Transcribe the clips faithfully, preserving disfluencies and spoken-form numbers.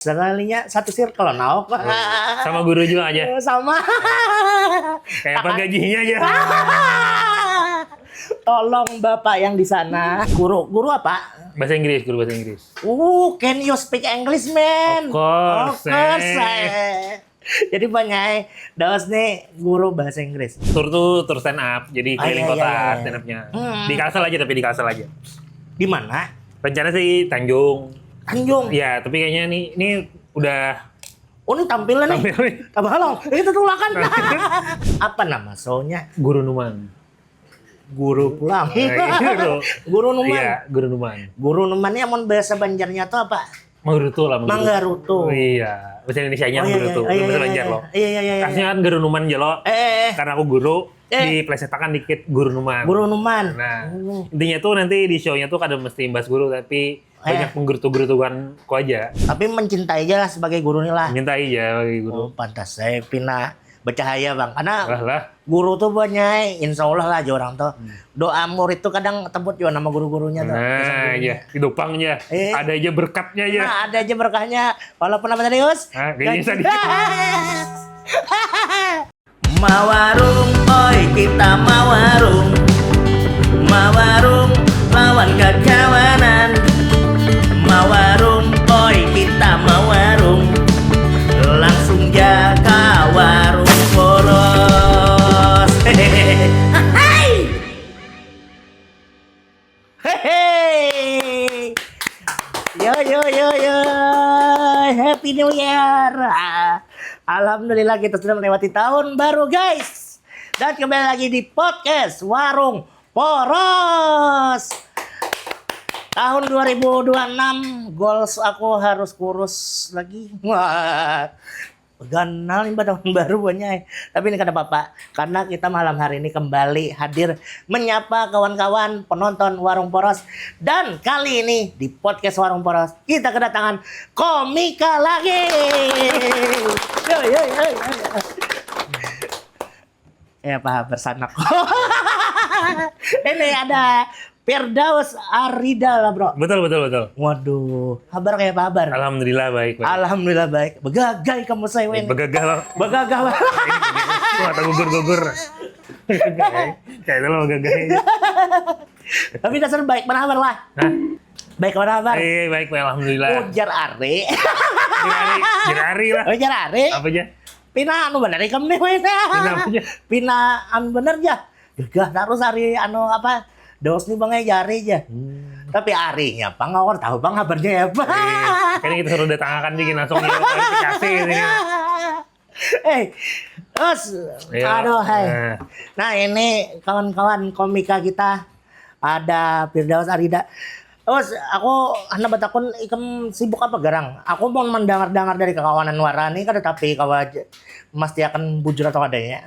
Sekalinya satu circle, no. Sama guru juga aja. Sama. Kayak apa gajinya aja. Tolong Bapak yang di sana. Guru, guru apa? Bahasa Inggris, guru bahasa Inggris. Oh, can you speak English, man? Of course, Of course, eh. eh. Jadi Bang Yai, Daus nih guru bahasa Inggris. Tour tuh tour stand up, jadi Ah, keliling iya, kota iya, iya. Stand up-nya. Hmm. Di Kalsel aja, tapi di Kalsel aja. Di mana? Rencana sih Tanjung. Tanjung. Ya, tapi kayaknya nih ini udah Oh, ini tampilan nih. Tampil nih. Tabalong. Itu tulakan. Apa nama show-nya? Guru Numan. Guru pulang. Eh, guru. Guru Numan. Iya, Guru Numan. Guru Numan ini amun bahasa Banjarnya tuh apa? Manggarutu lah, Manggarutu. Manggarutu. Iya, bahasa Indonesia nya Oh, iya, Manggarutu. iya, iya, Bahasa iya, Banjar iya. Loh. Iya, iya, iya, iya. Aslinya kan Guru Numan aja loh. Eh. Karena aku guru, Eh. diplesetan dikit Guru Numan. Guru Numan. Nah, Oh. Intinya tuh nanti di show-nya tuh kada mesti bahas guru, tapi Eh. banyak menggerutu-gerutuan ku aja. Tapi mencintai aja lah sebagai guru nih lah. Mencintai aja bagi guru. Oh, pantas saya pina bercahaya, Bang. Karena Lah lah. guru tuh Bang Yai, insya Allah lah aja orang tuh. Hmm. Doa murid tuh kadang tebut juga nama guru-gurunya tuh. Nah, aja. Didopang aja. Eh. Ada aja berkatnya aja. Nah, ada aja berkahnya. Walaupun apa tadi, Us? Hah, gajinya Gaji. sedikit. Mawarung, oi kita mawarung. Mawarung lawan kakawanan. Mawarung, oi kita mawarung. Langsung ja ka warung poros. Hehehe. Hehe. Yo yo yo yo. Happy New Year. Ah, Alhamdulillah kita sudah melewati tahun baru, guys. Dan kembali lagi di podcast Warung Poros. Tahun dua ribu dua puluh enam, goals aku harus kurus lagi. Wah. Ganal nih tahun baru, Bang Yai. Tapi ini kada apa-apa, karena kita malam hari ini kembali hadir menyapa kawan-kawan penonton Warung Poros. Dan kali ini di podcast Warung Poros, kita kedatangan komika lagi. Yo, yo, yo, yo. Ya, Pak, bersanak. Ini ada Firdaus Arida lah, Bro. Betul, betul, betul. Waduh, kabar kayak apa kabar? Alhamdulillah baik. Baik. Alhamdulillah baik. Begagah kamu saya, Wen. Begagah loh. Begagah, Bang. Mata gugur-gugur. Kayak itu loh begagah. Tapi dasar baik, mana kabar lah? Hah? Baik, mana kabar? Eh, baik, baik, alhamdulillah. Ujar Are. Jerari, jerari lah. Ujar Are. Apa aja? Pina anu bener ikam nih, Wen. Pina apa aja? Pina anu bener aja. Gagah terus hari anu apa? Dos nih Bang, eh, jari aja. Tapi arinya Bang, aku tahu Bang kabarnya ya, Bang. Eh, kan kita suruh datangkan dikit langsung nih klarifikasi ini. Eh, terus, Ya, aduh, hai. eh. Nah, ini kawan-kawan komika kita, ada Firdaus Arida. Terus aku hana batakun, ikam sibuk apa garang? Aku mau mendengar-dengar dari kakawanan wara nih, kada tapi kawa j- memastiakan bujur atau kada ya.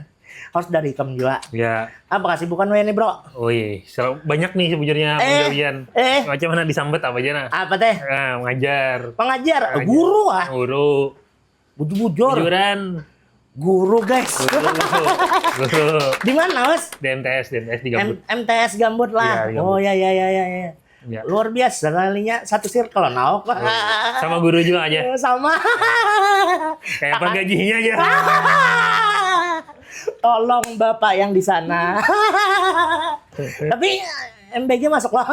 Harus dari ikam juga. Ya, Apa kesibukan wae nih, Bro? oh iya, sel- banyak nih sebujurnya Eh, penggawian. eh. Macam mana disambat apa aja nah? Apa teh? Nah, mengajar. Pengajar, Pengajar. Guru ah. Guru. Bujur-bujur. Bujuran. Guru, guys. Guru. Guru. Di mana, Mas? D M T S, D M T S di Gambut. M- MTS Gambut lah. Iya, di Gambut. Oh ya ya ya ya ya. Ya. Luar biasa kalinya, satu circle, no. Sama guru juga aja. Sama. Kayak apa gajinya aja. Tolong Bapak yang di sana. Tapi M B G masuk lah.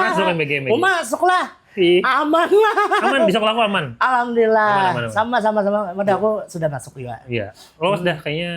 Masuk M B G, M B G. Oh, masuk lah. Ih. Aman lah. Aman, bisa kelaku aman. Alhamdulillah. Aman, aman, aman. Sama sama sama. Pada aku sudah masuk juga. Iya. Lolos dah kayaknya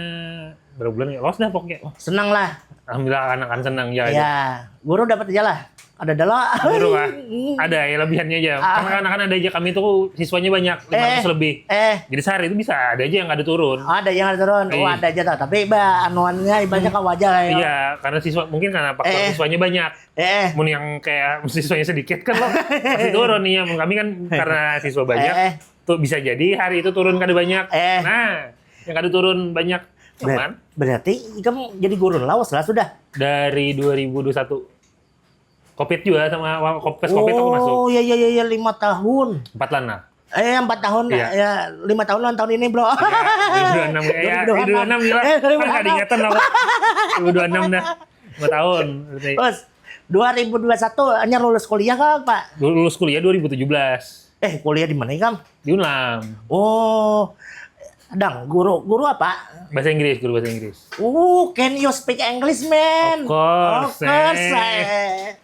berapa bulan ya? Lolos dah pokoknya. Wah, Senang lah. Alhamdulillah anak-anak senang ya. Ya, guru dapat aja lah. Ada dulu. Guru lah. Ada ya lebihannya aja. Karena anak-anak ada aja, kami tuh siswanya banyak, lima ratus Eh, lebih. Eh, Jadi sehari itu bisa ada aja yang ada turun. ada yang ada turun. Oh, Iya. Ada aja tuh. Tapi bah anuannya banyak kau aja lah ya. Iya, karena siswa mungkin karena faktor Eh. siswanya banyak. Eh, Mun yang kayak siswanya sedikit kan loh pasti turun nih ya. Mun kami kan karena siswa banyak Eh. tuh bisa jadi hari itu turun kada banyak. Eh. Nah, yang kada turun banyak ber- aman. Berarti ikam jadi guru lawas lah sudah. Dari dua ribu dua puluh satu. Covid juga sama awal kop- pas Covid aku masuk. Oh, iya iya iya iya, lima tahun. Empat lah nah. Eh, empat tahun, Iya. Ya, lima tahun ulang tahun ini, Bro. Dua ribu dua puluh enam ya, ya. Dua ribu dua puluh enam. Dua ribu dua puluh enam gila. Eh, dua ribu dua puluh enam. Kan kada ingatan aku. Dua ribu dua puluh enam dah. Dua tahun berarti. Terus dua ribu dua puluh satu hanya lulus kuliah kah, Pak? Lulus kuliah dua ribu tujuh belas. Eh, kuliah di mana ikam? Di Unlam. Oh, dang, guru guru apa? Bahasa Inggris, guru bahasa Inggris. Oh, can you speak English, man? Of course, Of course, eh. eh.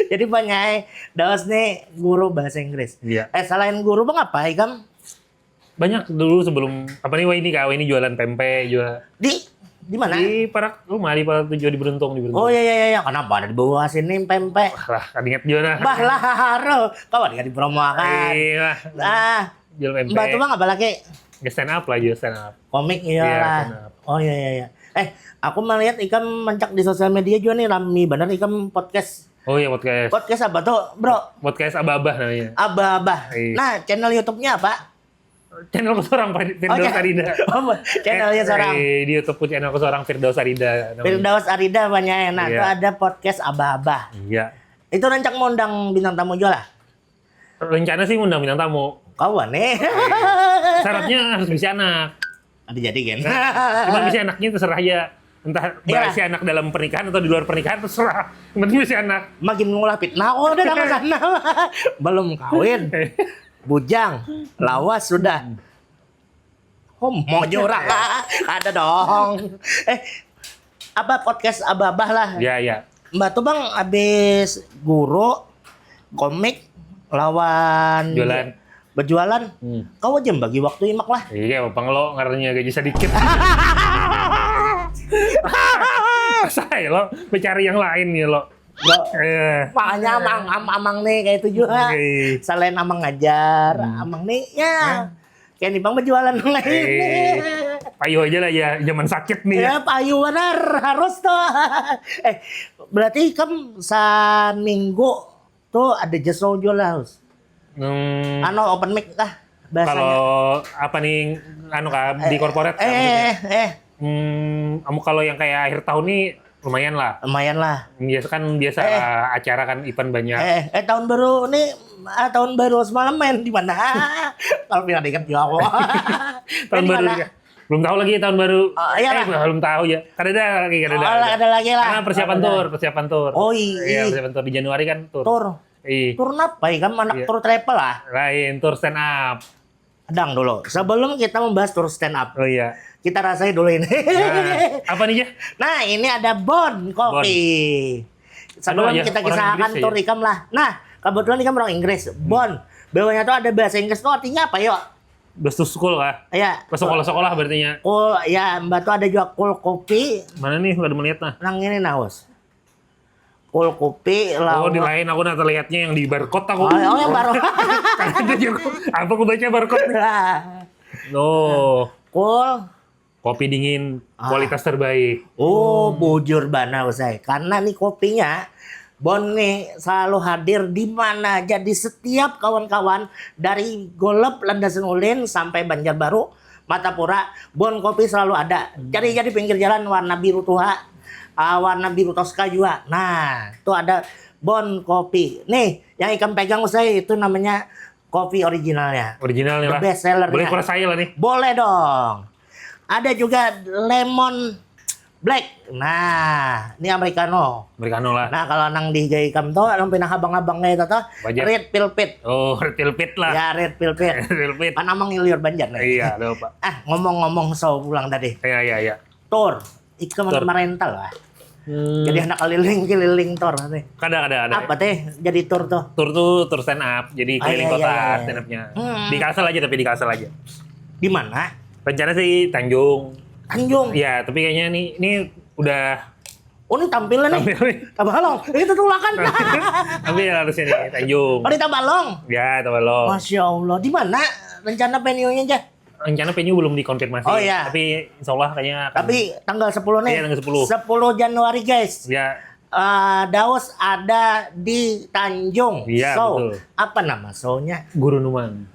Jadi banyak Daus nih guru bahasa Inggris. Iya. Eh, selain guru bang apa ikam? Banyak dulu sebelum apa nih, wah ini kak, wah ini jualan pempek juga. Di di mana? Di parak rumah, di parak tujuh, di Beruntung, di Beruntung. Oh iya iya iya, kenapa ada di bawah sini pempek? Lah, kan ingat juga nah. Bah lah haro, kawan kan dipromokan. Iya, Ah, jual pempek. Mbak tuh bang apa lagi? Ya, stand up lah, juga stand up. Komik iya Iya, lah. Stand up. Oh iya iya iya. Eh, aku melihat ikam mencak di sosial media juga nih, rame bener ikam podcast. Oh iya, podcast. Podcast apa tuh, bro? Podcast Abah-Abah namanya. Abah-abah. Iya. Nah, channel YouTube-nya apa? Channel ku seorang, Firdaus channel- Arida. Apa? Channelnya seorang. Eh, di YouTube ku channel ku seorang, Firdaus Arida namanya. Firdaus Arida banyak. Nah, Iya. itu ada podcast Abah-abah. Iya. Itu rancak ngundang bintang tamu juga lah. Rencana sih ngundang bintang tamu. Kawan nih. Syaratnya harus bisa anak. Ada jadi kan? Cuman bisa anaknya terserah aja. Entah Iya. Bisa anak dalam pernikahan atau di luar pernikahan, terserah. Yang penting bisa anak. Makin ngolah fitnah kok udah nang sana. Belum kawin. Bujang, lawas sudah. Homo aja orang. Ada dong. Eh, apa podcast Abah-abah lah. Ya, ya. Mbak tuh bang habis guru komik lawan Jualan. Berjualan. Hmm. Kau aja bagi waktu imak lah. Iya, apa lo ngaranya gaji sedikit. Saya lo mencari yang lain ya lo. Bro, Eh, makanya amang am- amang nih kayak itu juga. Oke. Selain amang ngajar, amang nih ya kayak nih bang berjualan lain. Eh, payu aja lah ya, zaman sakit nih ya. Ya payu benar harus tuh. Eh, berarti ikam seminggu tuh ada jesol juga lah, Us. Hmm, Anu open mic lah bahasanya. Kalau apa nih, anu kak, di corporate Eh, kak, maksudnya? eh, eh, Hmm, kamu kalau yang kayak akhir tahun nih lumayan lah. Lumayan lah. Biasa kan biasa acara kan, event banyak. Eh, eh tahun baru nih, ah, tahun baru semalam main di mana? Kalau pindah dekat juga aku. Tahun Di baru mana? Nih, Kak. Belum tahu lagi tahun baru. Oh, iya eh, lah. Belum tahu ya. Kada ada lagi, kada ada. Oh, ada lagi lah. Karena persiapan Ada. Tour, persiapan tour. Oh, iya. Iya, persiapan tour di Januari kan tour. Tour. Iya. Tour apa ya kan anak Iya. tour travel lah. Lain, tour stand up. Dang dulu. Sebelum kita membahas tour stand up, Oh iya. Kita rasai dulu ini. Nah, apa nih ya? Nah, ini ada Bon Kopi. Sebelum Anu aja, kita orang kisahkan Inggris ya? Tour ikam lah. Nah, kebetulan ikam orang Inggris. Bon, bawahnya tuh ada bahasa Inggris tuh artinya apa yo? Back to school kah? Ya. Ke sekolah-sekolah berarti nya. Cool, ya, Mbak tuh ada juga Cool Kopi. Mana nih, kada melihat nah. Nang ini naus. Cool Kopi lah. Oh, di lain aku nah terlihatnya yang di barcode aku. Oh, oh, yang baru. Karena ada juga. Apa aku baca barcode nih? Lah. Oh, Cool. Kopi dingin, Ah. Kualitas terbaik. Oh, bujur bana usai. Karena nih kopinya Bon nih selalu hadir di mana aja, di setiap kawan-kawan dari Golep, Landasan Ulin sampai Banjarbaru, Martapura, Bon Kopi selalu ada. Cari aja di pinggir jalan warna biru tua, ah, warna biru toska juga. Nah, tuh ada Bon Kopi. Nih, yang ikam pegang usai itu namanya kopi originalnya. Originalnya The lah. best sellernya. Boleh kurang saya lah nih. Boleh dong. Ada juga lemon black. Nah, ini americano. Americano lah. Nah, kalau nang di gaya ikam tuh, nang pinang abang-abang kayak itu tuh, Wajar. Red Velvet. Oh, Red Velvet lah. Ya, Red Velvet. Red Velvet. Panamang ilir Banjar nih. Iya, ada apa? Ah, ngomong-ngomong so pulang tadi. Iya, iya, iya. Tour. Ikam Tour. Merental lah. Hmm, Jadi anak keliling-keliling tour nanti. Kada, kada, kada. Apa teh? Jadi tour tuh. Tour tuh tour stand up, jadi Ah, keliling iya, kota iya, iya. Stand up-nya. Hmm. Di Kalsel aja, tapi di Kalsel aja. Di mana? Rencana sih Tanjung. Tanjung. Ya, tapi kayaknya nih, ini udah Oh, ini tampilan nih. Tampil nih. Tabalong. Itu tulakan. Tapi ya harusnya nih, Tanjung. Oh, di Tabalong. Ya, Tabalong. Masya Allah. Di mana rencana venue-nya aja? Rencana venue belum dikonfirmasi. Oh, iya. Tapi insya Allah kayaknya akan... Tapi tanggal sepuluh nih. Iya, tanggal sepuluh. Sepuluh Januari, guys. Ya, Eh, Daus ada di Tanjung. Iya, So, betul. Apa nama show-nya? Guru Numan.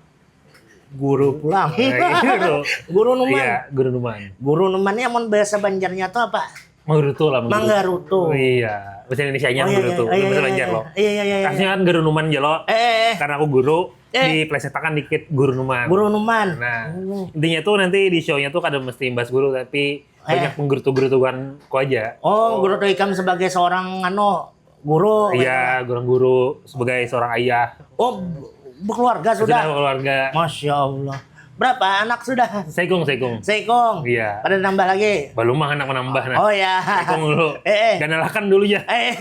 Guru pulang. Nah, gitu. Guru Numan. Iya, Guru Numan. Guru Numan ini amun bahasa Banjarnya tuh apa? Manggarutu lah. Manggarutu. Iya, bahasa Indonesia nya Oh, iya, Manggarutu. iya, iya, Bahasa iya, Banjar iya. Loh. Iya, iya, iya, iya. Kasnya kan Guru Numan aja loh. Eh, eh, eh. Karena aku guru, Eh. Diplesetan dikit Guru Numan. Guru Numan. Nah, Oh. Intinya tuh nanti di show-nya tuh kada mesti bahas guru, tapi Eh. banyak menggerutu-gerutukan ku aja. Oh, guru tuh ikam sebagai seorang anu guru. Iya, guru-guru sebagai seorang ayah. Oh, Berkeluarga sudah? Sudah berkeluarga. Masya Allah. Berapa anak sudah? Seikung, seikung. Seikung? Iya. Kada nambah lagi? Belum mah anak menambah nah. Oh ya. Seikung dulu. Eh, eh. Ganalakan dulu ya. Eh,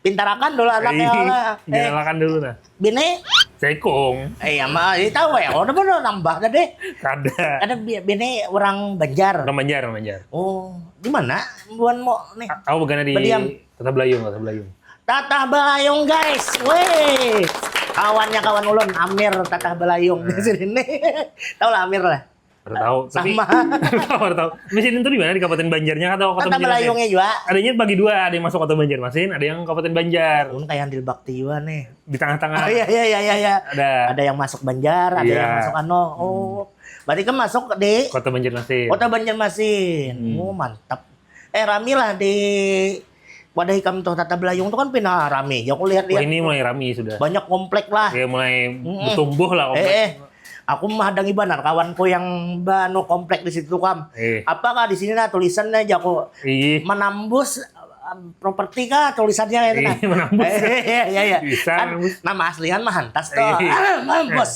pintarakan dulu anaknya lah. Eh, Ganalakan dulu nah. Bini? Seikung. Eh, ya mah, ini tahu ya. Udah bener nambah tadi. Kada. Ada bi- bini orang Banjar. Orang Banjar, orang Banjar. Oh, di mana buan mau nih? Aku bukan di Berdiam. Kota Belayung, Kota Belayung. Tatah Belayung guys, weh, kawannya kawan ulun Amir Tatah Belayung di sini nih. Tahu lah Amir lah. Baru tahu, tapi Sama. Baru tahu. Masih itu di mana, di Kabupaten Banjarnya atau Kota Tatah Banjarmasin? Belayungnya juga. Adanya bagi dua, ada yang masuk Kota Banjarmasin, ada yang Kabupaten Banjar. Ulun kayak Handil Bakti juga nih. Di tengah-tengah Oh iya iya iya iya iya. ada Ada yang masuk Banjar, ada Iya. Yang masuk ano. Oh. Berarti kan masuk di Kota Banjarmasin. Kota Banjarmasin. Hmm. Oh, mantap. Eh, rami lah di wadah ikam tuh, Tatah Belayung tuh kan pina rami. Ya aku Wah, lihat-lihat. Ini mulai rami sudah. Banyak komplek lah. Ya mulai Mm-mm. bertumbuh lah Eh, komplek. Eh, aku mah ada ibanar kawan ku yang banu komplek di situ kam. Eh. Apakah di sini nah tulisannya aja aku Ih, menambus eh, properti kah tulisannya itu nah. Iya, menambus. Eh, iya iya iya. Bisa Kan menambus. Nama aslinya mah Hantas tuh. Iya. Ah, mampus.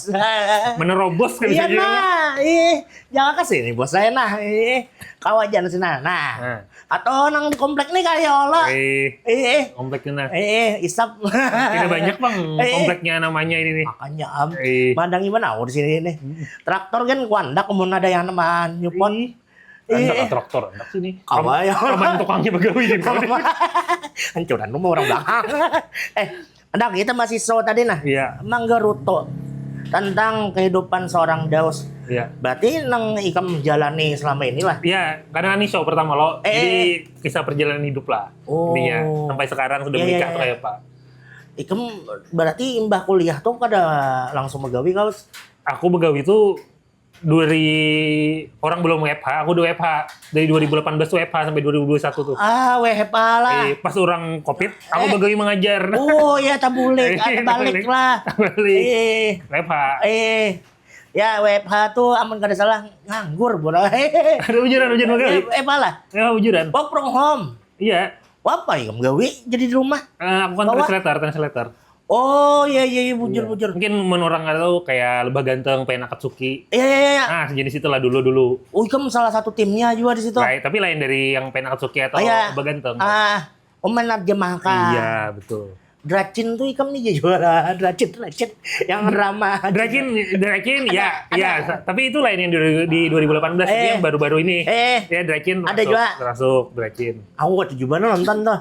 Menerobos kan Iya bisa juga. Nah, ih, jangan ke sini bos saya nah. Ih, kawajan sini nah. Nah, Nah, atau nang di komplek nih kayak Allah. eh, Ih, ih. Kompleknya nah. Eh, isap. Tidak banyak bang Eh. Kompleknya namanya ini nih. Makanya am, Eh. Mandang gimana aku di sini nih. Traktor kan kuandak mun ada yang neman nyupot. Ih, Iya. Anda traktor, anak sini. Kawa ya. Kaman tukangnya begawi gitu. Hancuran rumah orang belakang. Eh, hendak kita masih so tadi nah. Iya. Manggaruto tentang kehidupan seorang Daus. Iya. Berarti nang ikam jalani selama inilah. Iya, karena ini show pertama lo. Eh. Jadi kisah perjalanan hidup lah. Oh. Intinya sampai sekarang sudah Iya, menikah iya, tuh iya. Kayak apa? Ikam berarti imbah kuliah tuh kada langsung begawi kau? Aku begawi tuh dari orang belum W F H, aku udah W F H dari dua ribu delapan belas tuh W F H sampai dua ribu dua puluh satu tuh. Ah, W F H lah. Eh, pas orang covid, aku Eh. Begawi mengajar. Oh iya tabulik, ada Eh, balik balik. Lah. Balik. Eh, W F H. Eh, ya W F H tuh amun kada salah nganggur bro. Ada ujuran ujuran Begawi. Eh, eh, apalah? Ya ujuran. Work from home. Iya. Apa ya gawi jadi di rumah? Eh, aku kan Bawa. Translator, translator. Oh iya iya iya bujur Iya. Bujur. Mungkin menurut orang ada tuh kayak Lebah Ganteng, Pengen Akatsuki. Iya iya iya. Nah, sejenis itulah dulu-dulu. Oh, ikam salah satu timnya juga di situ. Lain, tapi lain dari yang Pengen Akatsuki atau Iya. Lebah Ganteng. Ah, oh menerjemahkan. Iya, betul. Dracin tuh ikam nih juara. Dracin Dracin yang ramah. Dracin, Dracin, ya, ya. Tapi itu lain yang di, di dua ribu delapan belas, tapi Eh. Yang baru-baru ini. Eh, Ya, Dracin ada masuk, juga. Masuk, Dracin. Aku waktu juga nonton tuh.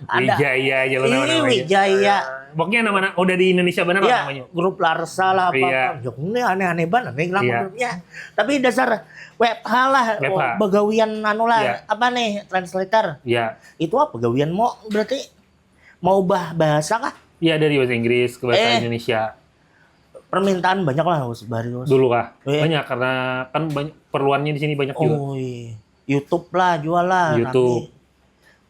Ada. Wijaya, jalan Ih, namanya. Wijaya. Pokoknya nama-nama udah di Indonesia bener Iya. lah namanya. Grup Larsa lah apa. Iya. Ya, ini aneh-aneh banget nih nama Iya. grupnya. Tapi dasar W F H lah, W F H. oh, begawian anu lah, Iya. apa nih translator? Ya, Itu apa gawian mau berarti mau ubah bahasa kah? ya dari bahasa Inggris ke bahasa Eh. Indonesia. Permintaan banyak lah Us Barius. Dulu kah? Iya. Banyak karena kan banyak perluannya di sini banyak juga. Oh iya. YouTube lah jual lah. YouTube. Nanti.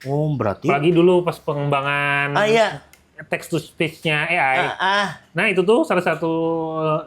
Oh berarti. Apalagi dulu pas pengembangan Ah iya. Text to speech-nya A I. Ah, ah. Nah, itu tuh salah satu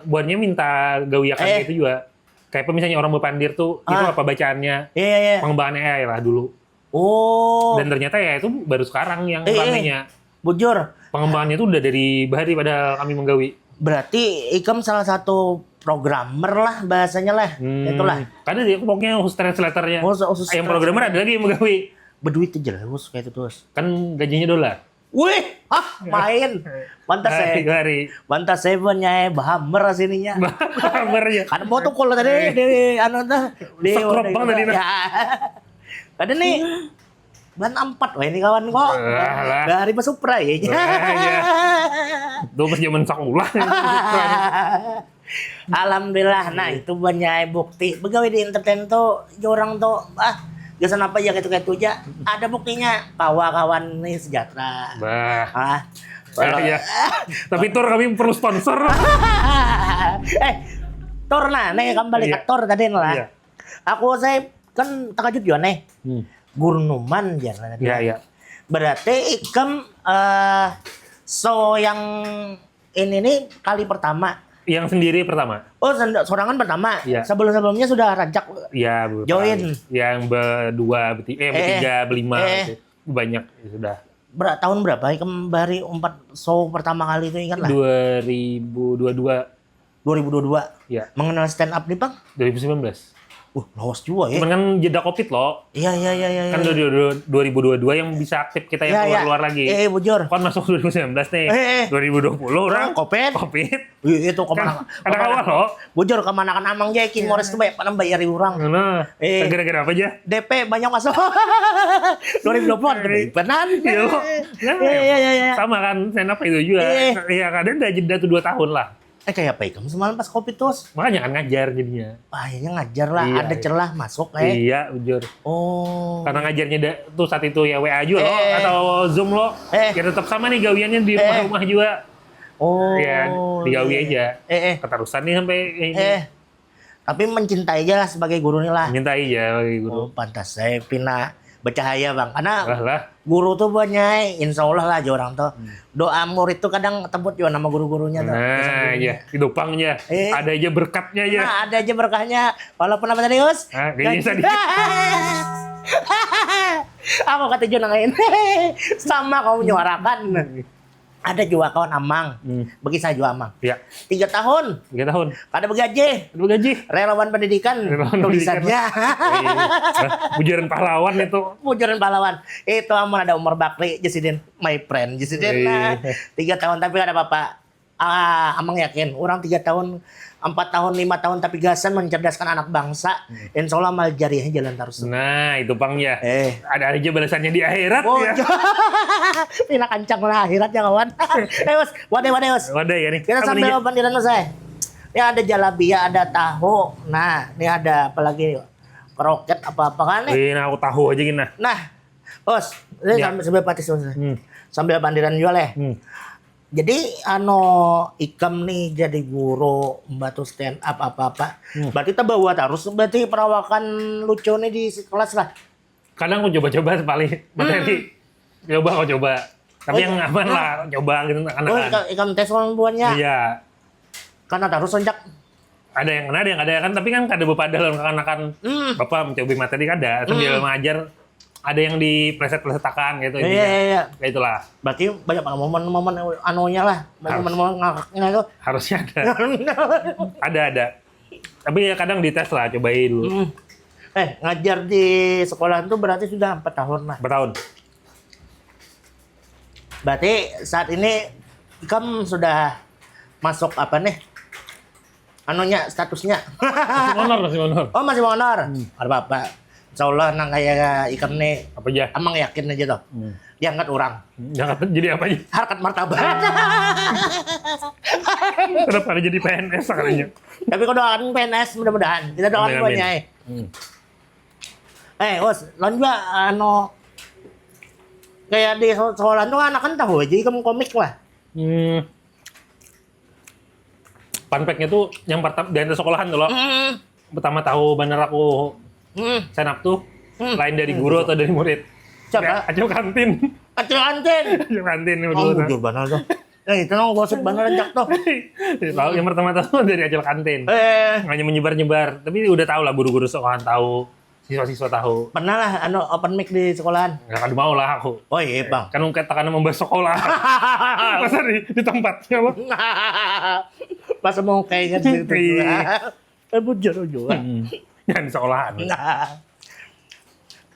buatnya minta gawiakan Eh. Gitu juga. Kayak apa misalnya orang berpandir tuh itu Ah. Apa bacaannya? Iya iya iya. Pengembangan A I lah dulu. Oh. Dan ternyata ya itu baru sekarang yang Eh, eh. ramenya. Bujur. Pengembangannya tuh udah dari bahari pada kami menggawi. Berarti ikam salah satu programmer lah bahasanya lah. Hmm, Itulah. Karena dia pokoknya khusus translatornya. Khusus, khusus Yang programmer ada lagi yang menggawi. Berduit aja lah Us kayak itu terus. Kan gajinya dolar. Wih, ah main. Pantas Hari, ya. Hari. Pantas saya punya bahamer sininya. Bahamer ya. Kan mau tuh kalau tadi di anu tuh di Sekrop bang tadi, nah. Ya. Ada nih. Ban empat wah ini kawan kok. Alah, lah. Dari Supra ya. Wah, iya. Tuh pas zaman sekolah. Alhamdulillah, nah itu banyak bukti. Begawi di entertain tuh, orang tuh, ah, gasan apa ya gitu-gitu aja. Ada buktinya, kawa kawan nih sejahtera. Bah. Ah, Ya, ya. Tapi tur kami perlu sponsor. Eh, tur nah, nih kembali ke Iya. Tur tadi nih lah. Iya. Aku saya kan terkejut juga nih. Hmm. Gurnuman jangan. Ya, ya. Berarti ikam eh so yang ini nih kali pertama. Yang sendiri pertama. Oh, send- sorangan pertama. Iya. Sebelum-sebelumnya sudah rancak. Ya, beberapa Join. Kali. Yang berdua, berti- eh, Eh, bertiga, berlima eh. Gitu. Banyak ya sudah. Ber- tahun berapa ikam bari umpat show pertama kali itu, ingat lah? Dua ribu dua dua. Dua ribu dua dua. Ya. Mengenal stand up nih, Bang? Dua ribu sembilan belas. Uh, lawas juga ya. Cuman kan jeda covid loh. Iya, iya, iya, iya. Kan Iya. dua ribu dua dua yang bisa aktif kita yang Iya, iya. keluar-luar lagi. Eh, eh, bujur. Kan masuk dua ribu sembilan belas nih. Eh, eh. Dua ribu dua puluh orang Oh, covid. Covid. Ih, itu kemana? Ada kawan loh. Bujur, kemanakan amang jai King Mores tuh banyak penambayar orang. Nah, Eh. gara-gara apa aja? D P banyak masuk. Dua ribu dua puluh ada D P-nan. Iya, loh. Iya, iya, iya, iya. Sama kan, stand up itu juga. Eh. Iya, kadang udah jeda tuh dua tahun lah. Eh, kayak apa ikam semalam pas covid terus? Makanya kan ngajar jadinya. Ah, ini ngajar lah, Iya, ada iya. Celah masuk, eh. Iya, bujur. Oh. Karena ngajarnya da- tuh saat itu ya W A juga loh, Eh. atau Zoom loh. Eh. Ya tetap sama nih gawiannya di rumah-rumah juga. Oh. Ya, digawi Iya. aja. Eh, eh. Keterusan nih sampai ini. Eh. Tapi mencintai aja lah sebagai guru nih lah. Minta aja bagi guru. Oh, pantas saya pina bercahaya, Bang. Karena Lah, lah. Guru tuh banyak, insya Allah lah aja orang tuh. Doa murid tuh kadang tebut juga nama guru-gurunya tuh. Nah, iya, didopang aja. Eh. Ada aja berkatnya aja. Nah, ada aja berkahnya. Walaupun apa tadi, Us? Ah, gini tadi. Aku kata Jun lain. Sama kau menyuarakan. Ada juga kawan amang. Hmm. Bagi saya juga amang. Ya, Tiga tahun. tiga tahun. Kada begaji. Dua gaji. Relawan pendidikan. Relawan Tulisannya. Iya. Bujuran pahlawan itu. Bujuran pahlawan. Itu amun ada Umar Bakri, Jasidin. My friend, Jasidin. Iya. Nah, tiga tahun tapi kada apa-apa. Ah, amang yakin, orang tiga tahun, empat tahun, lima tahun tapi gasan mencerdaskan anak bangsa. Insya Allah amal jariahnya jalan terus. Nah, itu pang ya. Eh. Ada aja balasannya di akhirat Oh, ya. Pina kancang lah akhirat ya kawan. Eh, Us, wadai, wadai, Us. Wadah ya nih. Kita Apa sambil nih? Pandiran, Us, eh. Ini ada jalabia, ada tahu. Nah, ini ada apa lagi? Kroket apa-apa kan nih? Eh, nah, aku tahu aja gini. Nah. Nah, Us, ini Ya. sambil, sambil patis, Us. Hmm. Sambil pandiran juga leh. Hmm. Jadi anu, ikam nih jadi guru, membantu stand up apa-apa. Hmm. Berarti terbawa terus berarti perawakan lucu nih di kelas lah. Kadang aku coba-coba sekali materi. Coba aku coba. Tapi Oh, yang iya. Aman lah, coba gitu Oh, anak-anak. ikam, ikam tes orang buannya. Iya. Karena terus onjak. Ada yang kena, ada yang kada kan, tapi kan kada bepadah lawan kekanakan. Hmm. Bapak mencoba materi kada sambil mengajar, ada yang dipleset-plesetakan gitu. Iya, iya, iya. Ya itulah. Berarti banyak banget momen-momen anunya lah, Harus. momen-momen ngakaknya itu. Harusnya ada. Ada, ada. Tapi ya kadang dites lah, cobai dulu. Hmm. Eh, ngajar di sekolah itu berarti sudah empat tahun lah. Empat tahun. Berarti saat ini kamu sudah masuk apa nih? Anunya, statusnya. Masih honor, masih honor. Oh, masih honor. Ada apa-apa. Insya Allah nang kayak ikam nih, Apa aja? Amang yakin aja tuh. Hmm. Diangkat orang. Jangan jadi apa aja. Harkat martabat. Kenapa ada jadi P N S sekalinya? Tapi kau doakan P N S mudah-mudahan. Kita doakan Amin, buatnya. amin. Eh. Hmm. Eh, Us, lawan juga anu kayak di sekolah tuh anak kan tahu aja ikam komik lah. Hmm. Fun fact-nya tuh yang pertama di sekolahan tuh loh. Hmm. Pertama tahu bener aku Hmm. stand up tuh Hmm. lain dari guru atau dari murid. Siapa? Acil kantin. Acil kantin. Acil kantin Oh, dulu. bujur banget tuh. Nah, itu nang gosip banget ancak tuh. Tahu yang pertama tahu dari Acil kantin. Eh, Hanya menyebar-nyebar, tapi udah tahu lah guru-guru sekolahan tahu, siswa-siswa tahu. Pernah lah anu open mic di sekolahan. Nggak akan mau lah aku. Oh iya, Bang. Kan katakan membahas sekolah. Masa di, di tempatnya loh. Pas mau kayak gitu. Iya. Eh, bujur juga. Hmm. Jangan di sekolahan. Nah.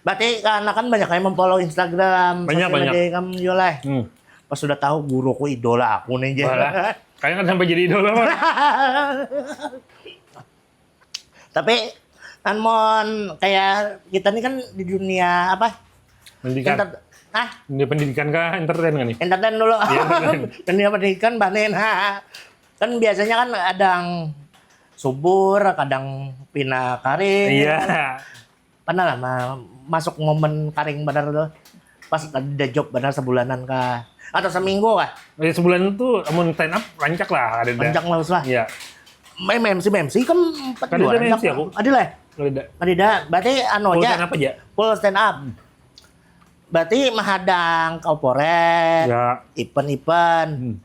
Berarti karena kan banyak yang memfollow Instagram, Banyak, sosial banyak. media kamu juga lah. Hmm. Pas sudah tahu guruku idola aku nih, Jay. Walah. Kayaknya kan sampai jadi idola mah. Tapi kan mon kayak kita nih kan di dunia apa? Pendidikan. Enter- ah, Dunia pendidikan kah, entertain kah nih? Entertain dulu. Iya, entertain. Dunia pendidikan banin. Kan biasanya kan kadang subur, kadang pina karing. Iya. Pernah lah ma- masuk momen karing benar tuh. Pas ada job benar sebulanan kah? Atau seminggu kah? Ya, sebulan tuh amun stand up rancak lah, ada dah. Rancak lah, Us, lah. Iya. Main M C, M C kan empat Kada dua ada rancak. M C aku. Ada lah. Ada. Ada dah. Berarti anu Full aja. Stand up aja. Full stand up. Berarti mahadang korporat, Ya. event-event, Hmm.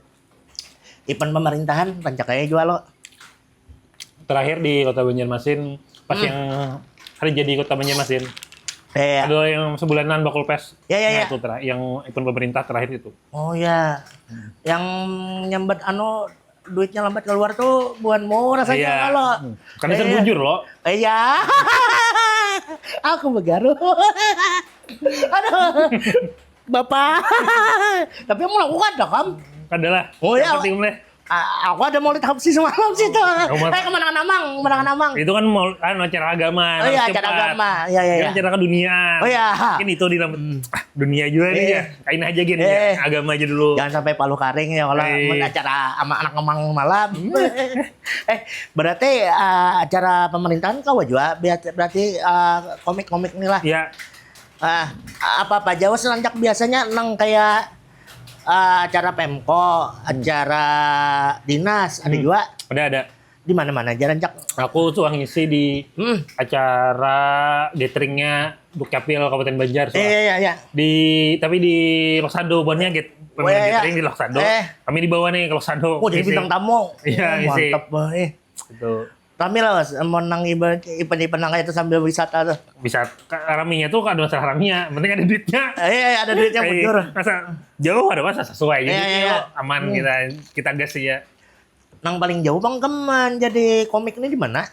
event pemerintahan rancak aja jual lo. Terakhir di Kota Banjarmasin, pas Hmm. yang hari jadi Kota Banjarmasin. Eh, Ada yang sebulanan bakul pes. Ya, ya, Nah, ya. Itu terakhir, yang event pemerintah terakhir itu. Oh ya, yang nyambat anu duitnya lambat keluar tuh buhanmu rasanya Iya. kalau. Hmm. Karena saya bujur loh. Iya. Aku begaru. Aduh. Bapak. Tapi yang melakukan dah, Kam. Adalah. Oh, iya. Yang penting leh. A- aku ada maulid Habsyi semalam situ. Maulid. Eh, kemenangan Amang, kemenangan Amang. Itu kan mau anu acara agama. Oh iya, harus acara cepat. agama. Iya, iya, Ini iya. Acara keduniaan. Oh, iya. Mungkin itu di dalam ah, dunia juga nih Iya. ya. Kain aja gini Iya. ya. Agama aja dulu. Jangan sampai paluh karing ya kalau Iya. mun acara ama anak Amang malam. Eh, berarti eh, acara pemerintahan kau juga biar- berarti eh, komik-komik nih lah. Ya, Ah, apa-apa jauh seranjak biasanya nang kayak eh, acara Pemko, acara dinas, ada juga ada ada. Di mana-mana aja rancak. Aku tuh ngisi di Hmm. acara gatheringnya Dukcapil Kabupaten Banjar. Eh, ya, ya. Di tapi di Loksado, bukannya get Oh, iya, iya. gathering di Loksado. Eh. Kami dibawa nih ke Loksado. Oh, jadi Ngisi. Bintang Tamu. Iya, Oh, ngisi. Mantap, eh. Gitu. Rame lah, Mas. Mau nang ibarat event-event nang kayak itu sambil wisata tuh. Bisa ka- raminya tuh kada masalah raminya, penting ada duitnya. Eh, iya, iya, ada duitnya Eh, bujur. Masa jauh ada masa sesuai Iya, jadi iya, lo iya. Aman kita kita gas ya. Nang paling jauh Bang Keman jadi komik ini di mana?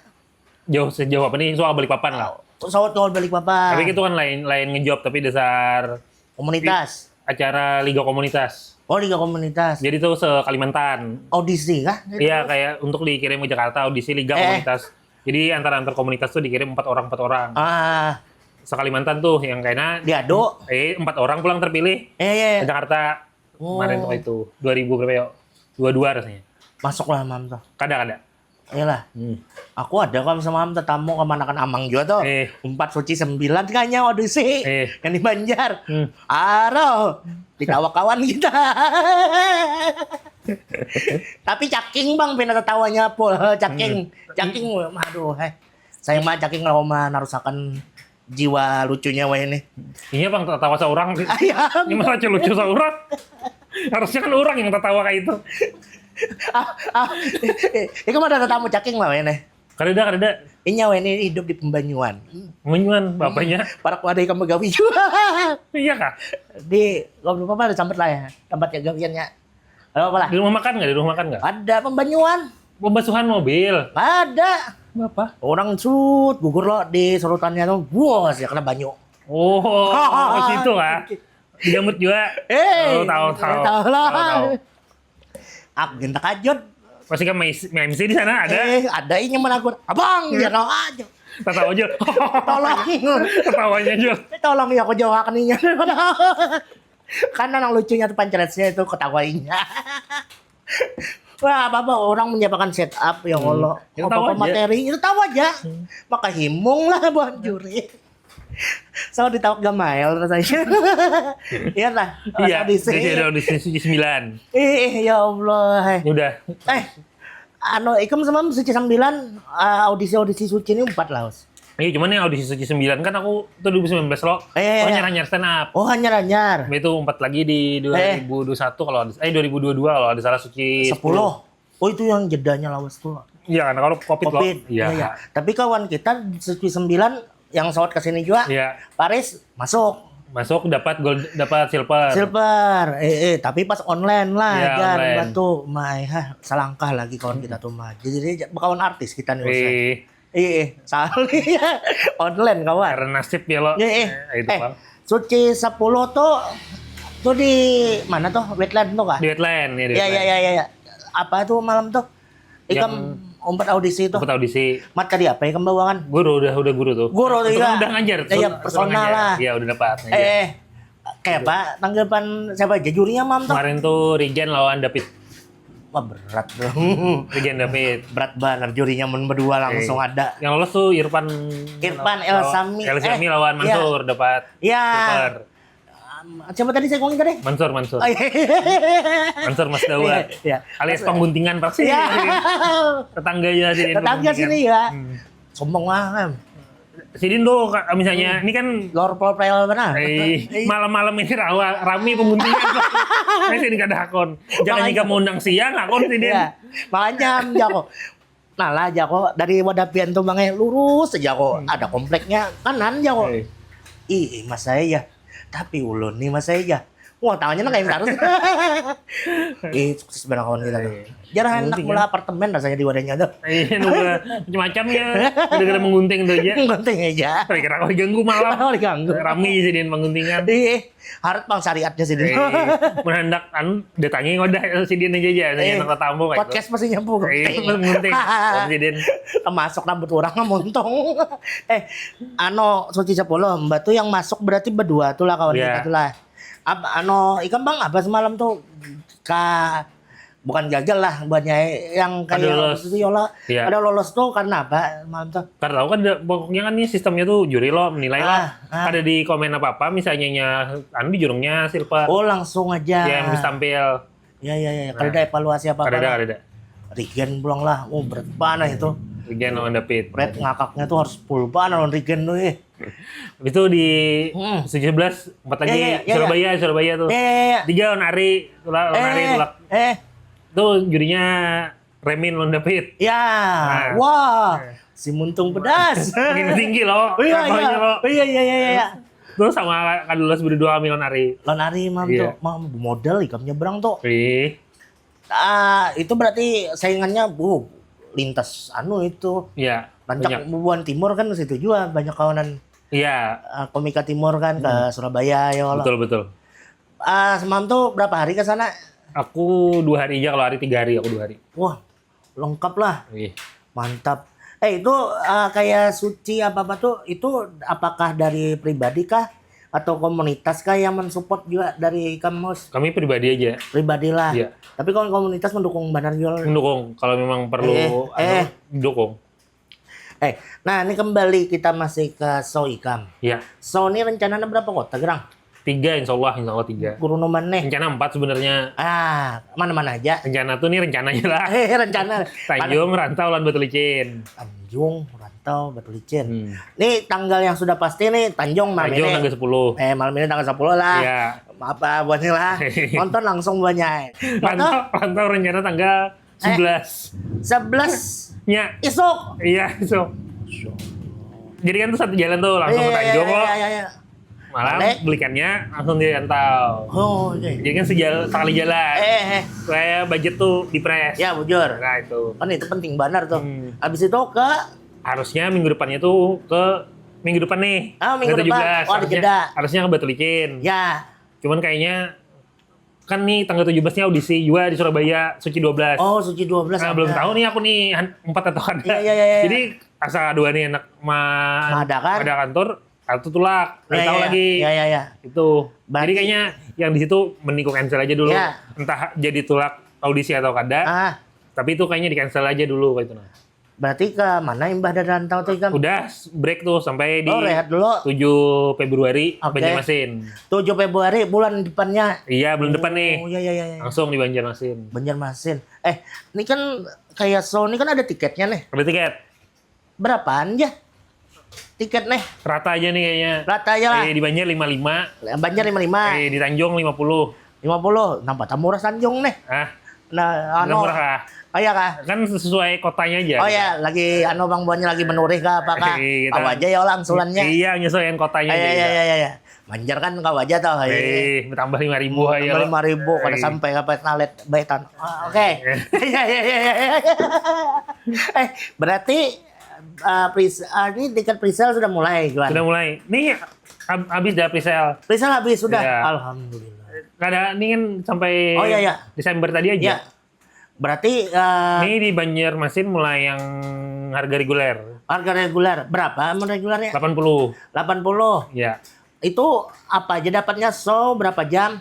Jauh sejauh apa nih? Soal Balikpapan lah. Pesawat tol Balikpapan. Tapi itu kan lain lain ngejob tapi dasar Komunitas. Acara Liga Komunitas. Oh, Liga Komunitas. Jadi tuh se Kalimantan. Audisi kah? Iya, kayak untuk dikirim ke Jakarta audisi Liga Eh. Komunitas. Jadi antar antar komunitas tuh dikirim empat orang empat orang. Ah, Se Kalimantan tuh yang kayaknya diadu. Eh empat orang pulang terpilih Eh, iya, ke iya. Jakarta Oh. Kemarin tuh itu dua ribu berapa ya? Dua dua rasanya. Masuklah Mam tuh. Kada kada. Iyalah. Hmm. Aku ada kan sama Mam tetamu kemanakan Amang juga tuh. Eh. Empat suci sembilan kayaknya audisi. Eh. Yang di Banjar. Hmm. Aroh, ditawa kawan kita. Tapi caking Bang pina tatawanya pul. Caking, caking. Aduh, heh. Saya mah caking kalau mah narusakan jiwa lucunya weh ini. Iya bang, tertawa seorang. Ayam. Ini mah lucu-lucu seorang. Harusnya kan orang yang tertawa kayak itu. Ah, ah, eh, eh, itu mah ada tetamu caking lah weh ini. Kada ada, kada ada. Inya weh ini hidup di pembanyuan. Menyuan bapaknya. Para kuada ikam begawi juga. Iya kah? Di, gak apa-apa, ada sambat lah ya. Tempat kegawiannya. Gak apa-apa lah. Di rumah makan nggak? Di rumah makan nggak? Ada pembanyuan. Pembasuhan mobil. Ada. Apa? Orang sut, gugur lo di serutannya tuh. Buas ya kena banyu. Oh, di situ lah. Digambut juga. Eh, Oh, tahu, tahu. Tahu lah. Tahu, tahu. Aku gin takajut. Pasti kan main M C di sana ada. Eh, ada ini menagur. Abang, ya kau aja. Tahu aja. Tolong. Ketawanya aja. Tolong ya aku jawab inya. Karena yang lucunya tuh pancretnya itu ketawainya. Wah, apa-apa orang menyiapkan setup ya Allah. Itu Apa-apa tahu aja. Materi itu tahu aja. Maka himung lah buat juri. Sama ditawak gamail rasanya. Iya lah. Iya, Audisi. Jadi ada audisi Suci sembilan. Eh, eh, ya Allah. Ya udah. Eh, anu, ikam sama Suci sembilan, eh, audisi-audisi Suci ini empat lah, Us. Iya, cuman yang audisi Suci sembilan kan aku tuh dua ribu sembilan belas lo. Eh, iya, iya. Hanyar-hanyar stand up. Oh, hanyar-hanyar. Itu empat lagi di dua ribu dua puluh satu kalau ada, eh dua ribu dua puluh dua kalau ada salah Suci Sepuluh. Oh, itu yang jedanya lawas tuh. Iya, karena kalau covid, Covid. lo. Iya. Iya. Tapi kawan kita Suci sembilan yang sawat ke sini juga, Iya. Paris masuk. Masuk dapat gold, dapat silver. Silver. Eh, eh, tapi pas online lah Iya, jar online. Batu. Mai, hah, salangkah lagi kawan kita tuh mah. Jadi dia bakawan artis kita nih Ustaz. Eh, Iya, iya, soalnya online kawan. Karena nasib ya lo. Iya, iya. Eh, itu Eh, Bang. Suci sepuluh tuh tuh di mana tuh? Wetland tuh kah? Di Wetland ya, di Iya, iya, Wetland. iya, iya, iya. Apa tuh malam tuh? Ikam Yang umpat audisi tuh. Ikut audisi. Mat tadi apa ikam bawakan? Guru udah udah guru tuh. Guru tuh Itu juga. kan udah ngajar. Iya, suruh- personal suruh ngajar. Lah. Iya, udah dapat. Eh, eh, kayak apa tanggapan siapa aja jurinya mam tuh? Kemarin tuh Regen lawan David. Wah, berat tuh. Regen David. Berat banget jurinya mun berdua langsung Eh, ada. Yang lolos tuh Irfan Irfan lawan- Elsami. Elsami Eh, lawan iya. Mansur dapat Iya. silver. Um, siapa tadi saya ngomongin tadi? Mansur, Mansur. Oh, iya. Mansur Mas Dawa. Iya, iya. Alias pengguntingan pasti. Iya. Tetangga ya sini. Tetangga Pengguntingan. Sini ya. Hmm. Sombong banget. Sidin tuh Kak, misalnya ini kan Lor pol pel benar. eh, malam-malam ini rawa rami pengguntingan. Saya sini kada hakon. Jangan Makanya. Jika mau undang siang hakon sidin. Iya. Makanya am jako. Nah lah jako dari wadah pian tuh mangai lurus aja kok. Hmm. Ada kompleknya kanan jako. Eh, Ih, mas saya ya. Tapi ulun nih mas saya ya. Wah, tangannya nang kayak harus. Ih, sukses barang kawan kita tuh. Jarang hendak mula apartemen rasanya di wadahnya tuh. Iya, nunggu macam-macam ya. Gara-gara menggunting tuh aja. Gunting aja. Kira-kira kau diganggu malam. Kau diganggu. Rami sih dia mengguntingan. Iya. Harat pang syariatnya sih dia. Mun hendak anu datangi ngodah sidin aja aja. Saya hendak tatamu kayak. Podcast masih nyampu. Iya, menggunting. Sidin. Termasuk rambut orang muntung. Eh, ano suci sepuluh mbak tuh yang masuk berarti berdua tuh lah kawan kita tuh lah. Apa ano ikam bang apa semalam tuh ka bukan gagal lah buatnya yang kayak Ada lolos. Itu yola Iya. Ada lolos tuh karena apa malam tuh? Kada tahu kan da- pokoknya kan ini sistemnya tuh juri lo menilai lo. Ah, ah. Kada di komen apa-apa misalnya nya anu di jurungnya silver. Oh langsung aja. Ya yang bisa tampil. Ya ya ya. Kada ada evaluasi apa Kada ada, apa. Kada ada. Regen pulang lah. Oh berat banget itu. Regen lawan David. Red ngakaknya tuh harus full banget lawan Regen tuh eh. Itu di Hmm. tujuh belas empat lagi Ya, ya, ya, ya. Surabaya, Surabaya tuh. Ya ya ya. Tiga lawan Ari, tulak lawan Ari Eh, tulak. eh, Itu jurinya Remin lawan David. ya, Nah. Wah, si muntung pedas. Makin tinggi loh. Oh iya iya, levelnya, loh. Oh, iya iya iya iya. Terus sama Kadulas berdua kami lawan Ari. Lawan Ari mam Iya. tuh, mam modal ikam nyebrang tuh. Ih, Ah, itu berarti saingannya, bu, lintas anu itu. Iya. Rancak Banyak. Bubuhan Timur kan situ juga banyak kawanan Iya, ah, komika Timur kan ke Surabaya ya Allah. betul betul. Ah, semalam tuh berapa hari ke sana? Aku dua hari aja kalau Ari tiga hari, aku dua hari. Wah, lengkap lah. Ih. Mantap. Eh itu ah, kayak suci apa apa tuh itu apakah dari pribadi kah atau komunitas kah yang mensupport juga dari kamus Kami pribadi aja. Pribadilah. Iya. Tapi kalau komunitas mendukung benar juga. Mendukung kalau memang perlu Eh, anu, eh. dukung. Eh, nah ini kembali kita masih ke show ikam. Ya. Show ini rencananya berapa kota gerang? Tiga insya Allah, insya Allah tiga. Guru noman nih. Rencana empat sebenarnya. Ah, mana-mana aja. Rencana tuh nih rencananya lah. Eh, rencana. Tanjung, Rantau, lawan Batu Licin. Tanjung, Rantau, Batu Licin. Hmm. Nih tanggal yang sudah pasti nih Tanjung malam Tanjung ini. Tanggal sepuluh. Eh, malam ini tanggal sepuluh lah. Iya. Apa buatnya lah. Nonton langsung buatnya. Rantau, Rantau rencana tanggal sebelas. Sebelas Ya. Isuk. Iya, so. Jadi kan tuh satu jalan tuh langsung Iya, ke Tanjung iya, kok. Iya, iya, iya. Malam Balik. Belikannya langsung di Rantau. Oh, oke. Jadi kan sejal sekali jalan. Eh, eh. Supaya budget tuh di press. Ya bujur. Nah itu. Kan itu penting banget tuh. Hmm. Habis itu ke Harusnya minggu depannya tuh ke minggu depan nih. Ah, minggu Tanggal depan. tujuh belas. Oh, ada Harusnya, jeda. Harusnya ke Batu Licin. Ya. Cuman kayaknya kan nih tanggal tujuh belas nya audisi juga di Surabaya, Suci dua belas. Oh, Suci dua belas. Nah, ada. Belum tahu nih aku nih han- empat atau ada. Iya, iya, iya, iya. Jadi asa dua nih anak ma Mengadakan. ada kantor atau tulak. Belum Iya, tahu iya, lagi. Iya, iya, iya. Itu. Berarti- Jadi kayaknya yang di situ mending ku cancel aja dulu. Iya. Entah jadi tulak audisi atau kada. Ah, Tapi itu kayaknya di cancel aja dulu kayak itu nah. Berarti ke mana imbah dari Rantau tuh ikam? Udah break tuh sampai di Oh, rehat dulu. tujuh Februari Oke. Banjarmasin. Tujuh Februari bulan depannya. Iya, bulan depan nih. Oh, iya, iya, iya, iya. Langsung di Banjarmasin. Banjarmasin. Eh, ini kan kayak show ini kan ada tiketnya nih. Ada tiket. Berapaan ya? Tiket nih. Rata aja nih kayaknya. Rata aja lah. Eh, di Banjar lima lima. Banjar lima lima. Eh, di Tanjung lima puluh. Lima puluh. Nampak tak murah Tanjung nih. Ah, Nah, agak anu. Murah lah. Oh iya kah? Kan sesuai kotanya aja. Oh ya, lagi anu bang buahnya lagi menurih kah apakah? Iya, kita- Tahu aja ya orang sulannya. Iya, nyesuaikan kotanya Iya, aja. iya, Kita. iya, iya. Banjar kan kau aja tau. Iya. Eh, tambah lima ribu aja. Tambah lima ribu, kada Eh. sampai ke pertalite baik tan. Ah, Oke. Iya, iya, iya, iya. Eh, berarti uh, pres, uh, ini tiket presale sudah mulai jual. Sudah mulai. Nih hab- habis dah presale. Presale habis sudah. Iya. Alhamdulillah. Kada ini kan sampai Oh, iya, iya. Desember tadi aja. Ya. Berarti uh, Ini di Banjarmasin mulai yang harga reguler. Harga reguler berapa mun regulernya? Delapan puluh. Delapan puluh. Ya. Itu apa aja dapatnya? Show berapa jam?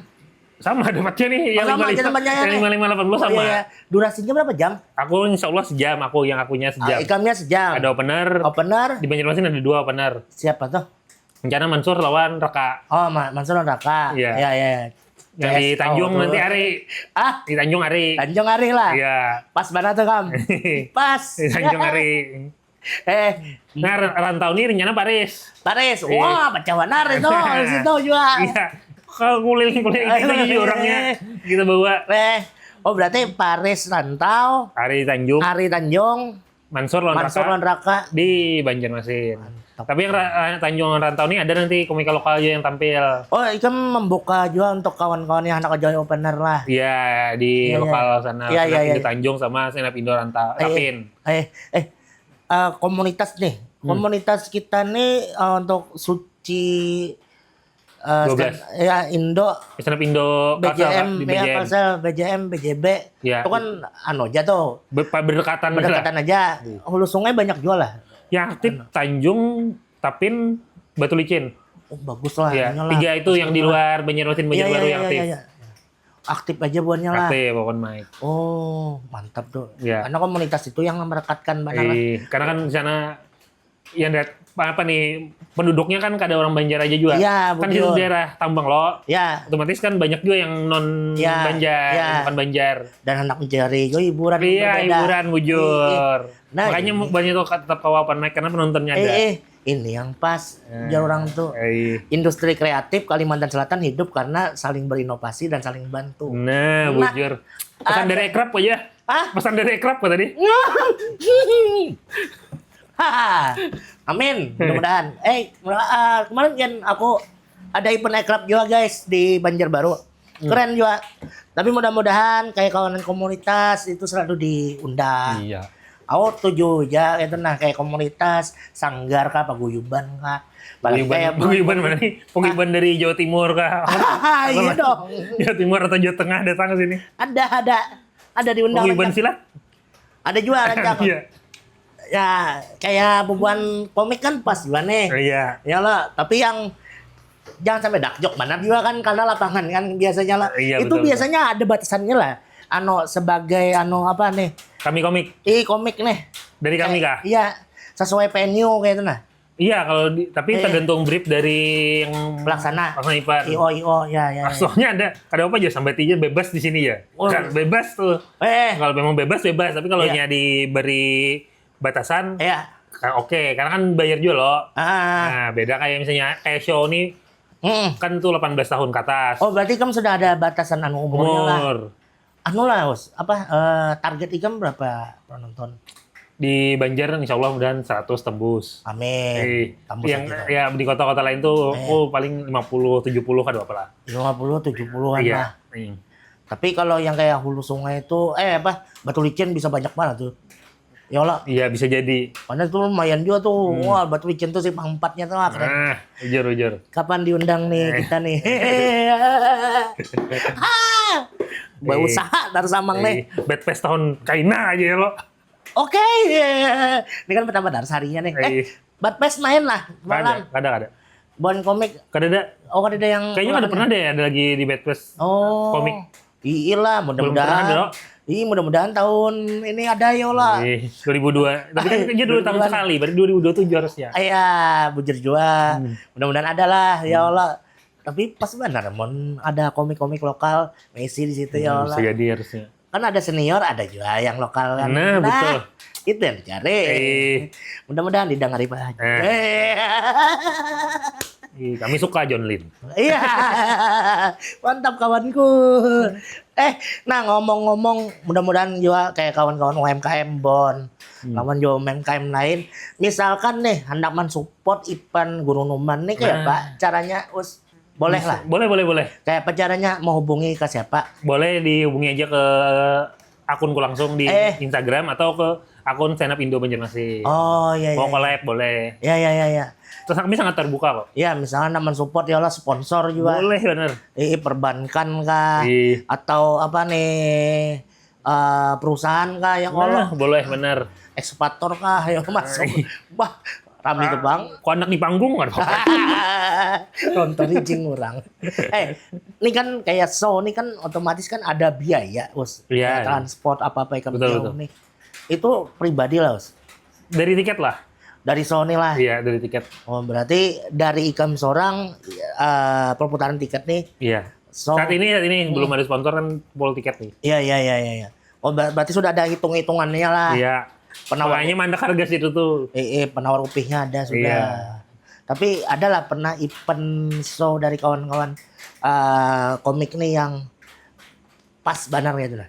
Sama dapatnya nih yang Oh, sama lima aja dapatnya ya, yang nih? lima lima delapan puluh Oh, sama. Iya, iya. Durasinya berapa jam? Aku insya Allah sejam, aku yang akunya Ah, sejam. Ikamnya sejam. Ada opener. Opener. Di Banjarmasin ada dua opener. Siapa tuh? Rencana Mansur lawan Raka. Oh, Ma- Mansur Raka. Iya. Iya, iya. Yang di Yes, Tanjung tahu nanti tuh. Ari. Ah, Di Tanjung Ari. Tanjung Ari lah. Iya. Pas banget tuh, Kam. Pas. Di Tanjung Ari. Eh, Nah, ra- rantau nih rencana Paris. Paris. Iya. Wah, pecah banar itu. Di situ juga. Iya. Kalau kuliling-kuliling kita Ayo, jadi iya. Orangnya kita bawa Eh, oh berarti Paris Rantau, Ari Tanjung. Ari Tanjung, Mansur lawan Mansur Raka lawan Raka. Di Banjarmasin. Mantap. Tapi yang ra- eh, Tanjung Rantau nih ada nanti komika lokal aja yang tampil. Oh, ikam membuka juga untuk kawan-kawan yang anak joy opener lah. Iya, di Iya, iya. lokal sana. Iya, Stand Up iya, Indo iya. Tanjung sama Stand Up Indo Rantau. Eh, Rapin. Eh, eh, eh, komunitas nih, Hmm. komunitas kita nih eh, untuk suci eh, Dua belas. stand- ya Indo Stand Up Indo Kalsel, B J M, di ya, B J M. Kalsel, B J M, B J B, Iya. Itu kan anu aja tuh, Ber- berdekatan lah. Berdekatan aja. Iya. Hulu Sungai banyak juga lah. Yang aktif Tanjung, Tapin, Batu Licin. Oh, bagus lah. Ya, Inilah. Tiga itu yang di luar Banjarmasin, Iya, Banjarbaru iya, yang iya, aktif. Iya, iya. Aktif aja buannya lah. Aktif open mic. Oh, mantap tuh. Iya. Karena komunitas itu yang merekatkan banget lah. Iya, karena kan di sana yang dat apa nih penduduknya kan kada orang Banjar aja juga. Iya, Kan betul. Di daerah Tambang lo, Ya, otomatis kan banyak juga yang non Iya, Banjar, iya. Bukan Banjar. Dan hendak mencari juga hiburan yang Iya, berbeda. Hiburan bujur. Nah, Makanya ini. Banyak tuh tetap kawa open mic karena penontonnya Eh, ada. Eh, ini yang pas. Eh, Jar orang tuh. Eh, Industri kreatif Kalimantan Selatan hidup karena saling berinovasi dan saling bantu. Nah, Nah, bujur. Pesan ada. Dari Ekrab aja. Ah, Pesan dari Ekrab apa tadi? Haha. Amin, mudah-mudahan. Eh, mudah- ah, kemarin kan aku ada event Ekrab juga guys di Banjarbaru. Keren juga. Tapi mudah-mudahan kayak kawanan komunitas itu selalu diundang. Iya. Aku tuju aja itu nah kayak komunitas sanggar kah, paguyuban kah. Apalagi Paguyuban, kayak paguyuban mana nih? Paguyuban dari Jawa Timur kah? Iya dong. Jawa Timur atau Jawa Tengah datang ke sini? Ada ada ada diundang. Paguyuban Rancak. Silat? Ada juga Rancak. Iya. Ya, kayak bubuhan komik kan pas juga nih. Iya. Ya lah, tapi yang jangan sampai dakjok benar juga kan karena lapangan kan biasanya lah. Iya, Itu betul, biasanya ada batasannya lah. Anu sebagai anu apa nih? Kami komik Ih komik nih. dari kami kah? Iya, sesuai venue kayak itu nah. Iya, kalau di, tapi Eh. Tergantung brief dari yang Pelaksana. Pelaksana event. I O I O ya ya. Soalnya ada, ada apa aja sampai aja bebas di sini ya. Oh. Kan bebas tuh. Eh, Kalau memang bebas bebas, tapi kalau Iya. nya diberi batasan, ya. ah, oke, karena kan bayar juga loh. Ah, Nah, beda kayak misalnya kayak show nih mm. Kan tuh delapan belas tahun ke atas. Oh, berarti kamu sudah ada batasan anu umurnya lah. Umur. Anu lah, Us. Apa eh, target ikam berapa penonton? Di Banjar insya Allah mudahan seratus tembus. Amin. Eh, Tembus yang aja lah. Ya di kota-kota lain tuh Eh. Oh paling lima puluh tujuh puluh ada apa lah. Lima puluh tujuh puluhan Iya. Lah. Hmm. Tapi kalau yang kayak Hulu Sungai itu eh apa? Batu Licin bisa banyak banget tuh. Ya Allah, Iya bisa jadi. Karena itu lumayan juga tuh. Hmm. Wah, Batu Licin tuh simpang empatnya tuh ah, keren. Nah, ujur ujur. Kapan diundang nih Eh. Kita nih? Berusaha dari samang nih. Eh, Bad Fest tahun kaina aja ya lo. Oke, iya. Ini kan pertama dari harinya nih. Eh, Eh, Bad Fest main lah Kada, malam. kada, kada. Bon komik. Kada ada. Oh, kada ada yang Kayaknya ada pernah deh ada lagi di Bad Fest. Oh. Komik. Iya lah, Belum pernah ada mudah-mudahan. lo. Iya, mudah-mudahan tahun ini ada ya lah. Eh, dua ribu dua. Tapi kan dia dua tahun dua ribu dua. Sekali, berarti dua ribu dua puluh tujuh harusnya. Iya, bujur juga. Hmm. Mudah-mudahan ada lah, ya Allah. Tapi pas benar mon ada komik-komik lokal Messi di situ ya Hmm, Allah. Bisa jadi harusnya. Kan ada senior, ada juga yang lokal kan. Nah, betul. Itu yang dicari. Eh. Mudah-mudahan didengari Pak Haji. Eh. Eh. Ih, kami suka John Lin. Iya. Mantap kawanku. Eh, nah ngomong-ngomong mudah-mudahan juga kayak kawan-kawan U M K M Bon. Hmm. Kawan juga U M K M lain. Misalkan nih hendak mensupport event Gunung Numan nih kayak Nah. apa caranya Us? Boleh lah. Boleh, boleh, boleh. Kayak apa caranya mau hubungi ke siapa? Boleh dihubungi aja ke akunku langsung di Eh. Instagram atau ke akun Stand Up Indo Banjarmasin. Oh iya iya. Mau collab boleh. Ya ya ya ya. Terus kami sangat terbuka kok. Ya misalnya nama support ya Allah sponsor juga. Boleh bener. Eh, perbankan kah Ih. Atau apa nih eh, perusahaan kah yang Nah, Allah boleh bener. Ekskavator kah yang masuk. Ih. Bah, rame tuh Bang. Kok anak di panggung kan? Nonton izin orang. Eh, ini kan kayak show ini kan otomatis kan ada biaya, Us. Iya. Ya, transport apa-apa ikam Betul, jauh betul. Nih. Itu pribadi lah, Us. Dari tiket lah. Dari show nih lah. Iya, dari tiket. Oh, berarti dari ikam seorang eh, perputaran tiket nih. Iya. So, Saat ini saat ini belum ada sponsor kan full tiket nih. Iya iya iya iya. iya. Oh, ber- berarti sudah ada hitung-hitungannya lah. Iya. Penawar Makanya mandek harga situ tuh. eh, eh, penawar upihnya ada sudah. Iya. Tapi adalah pernah event show dari kawan-kawan eh, komik nih yang pas banget gitu lah.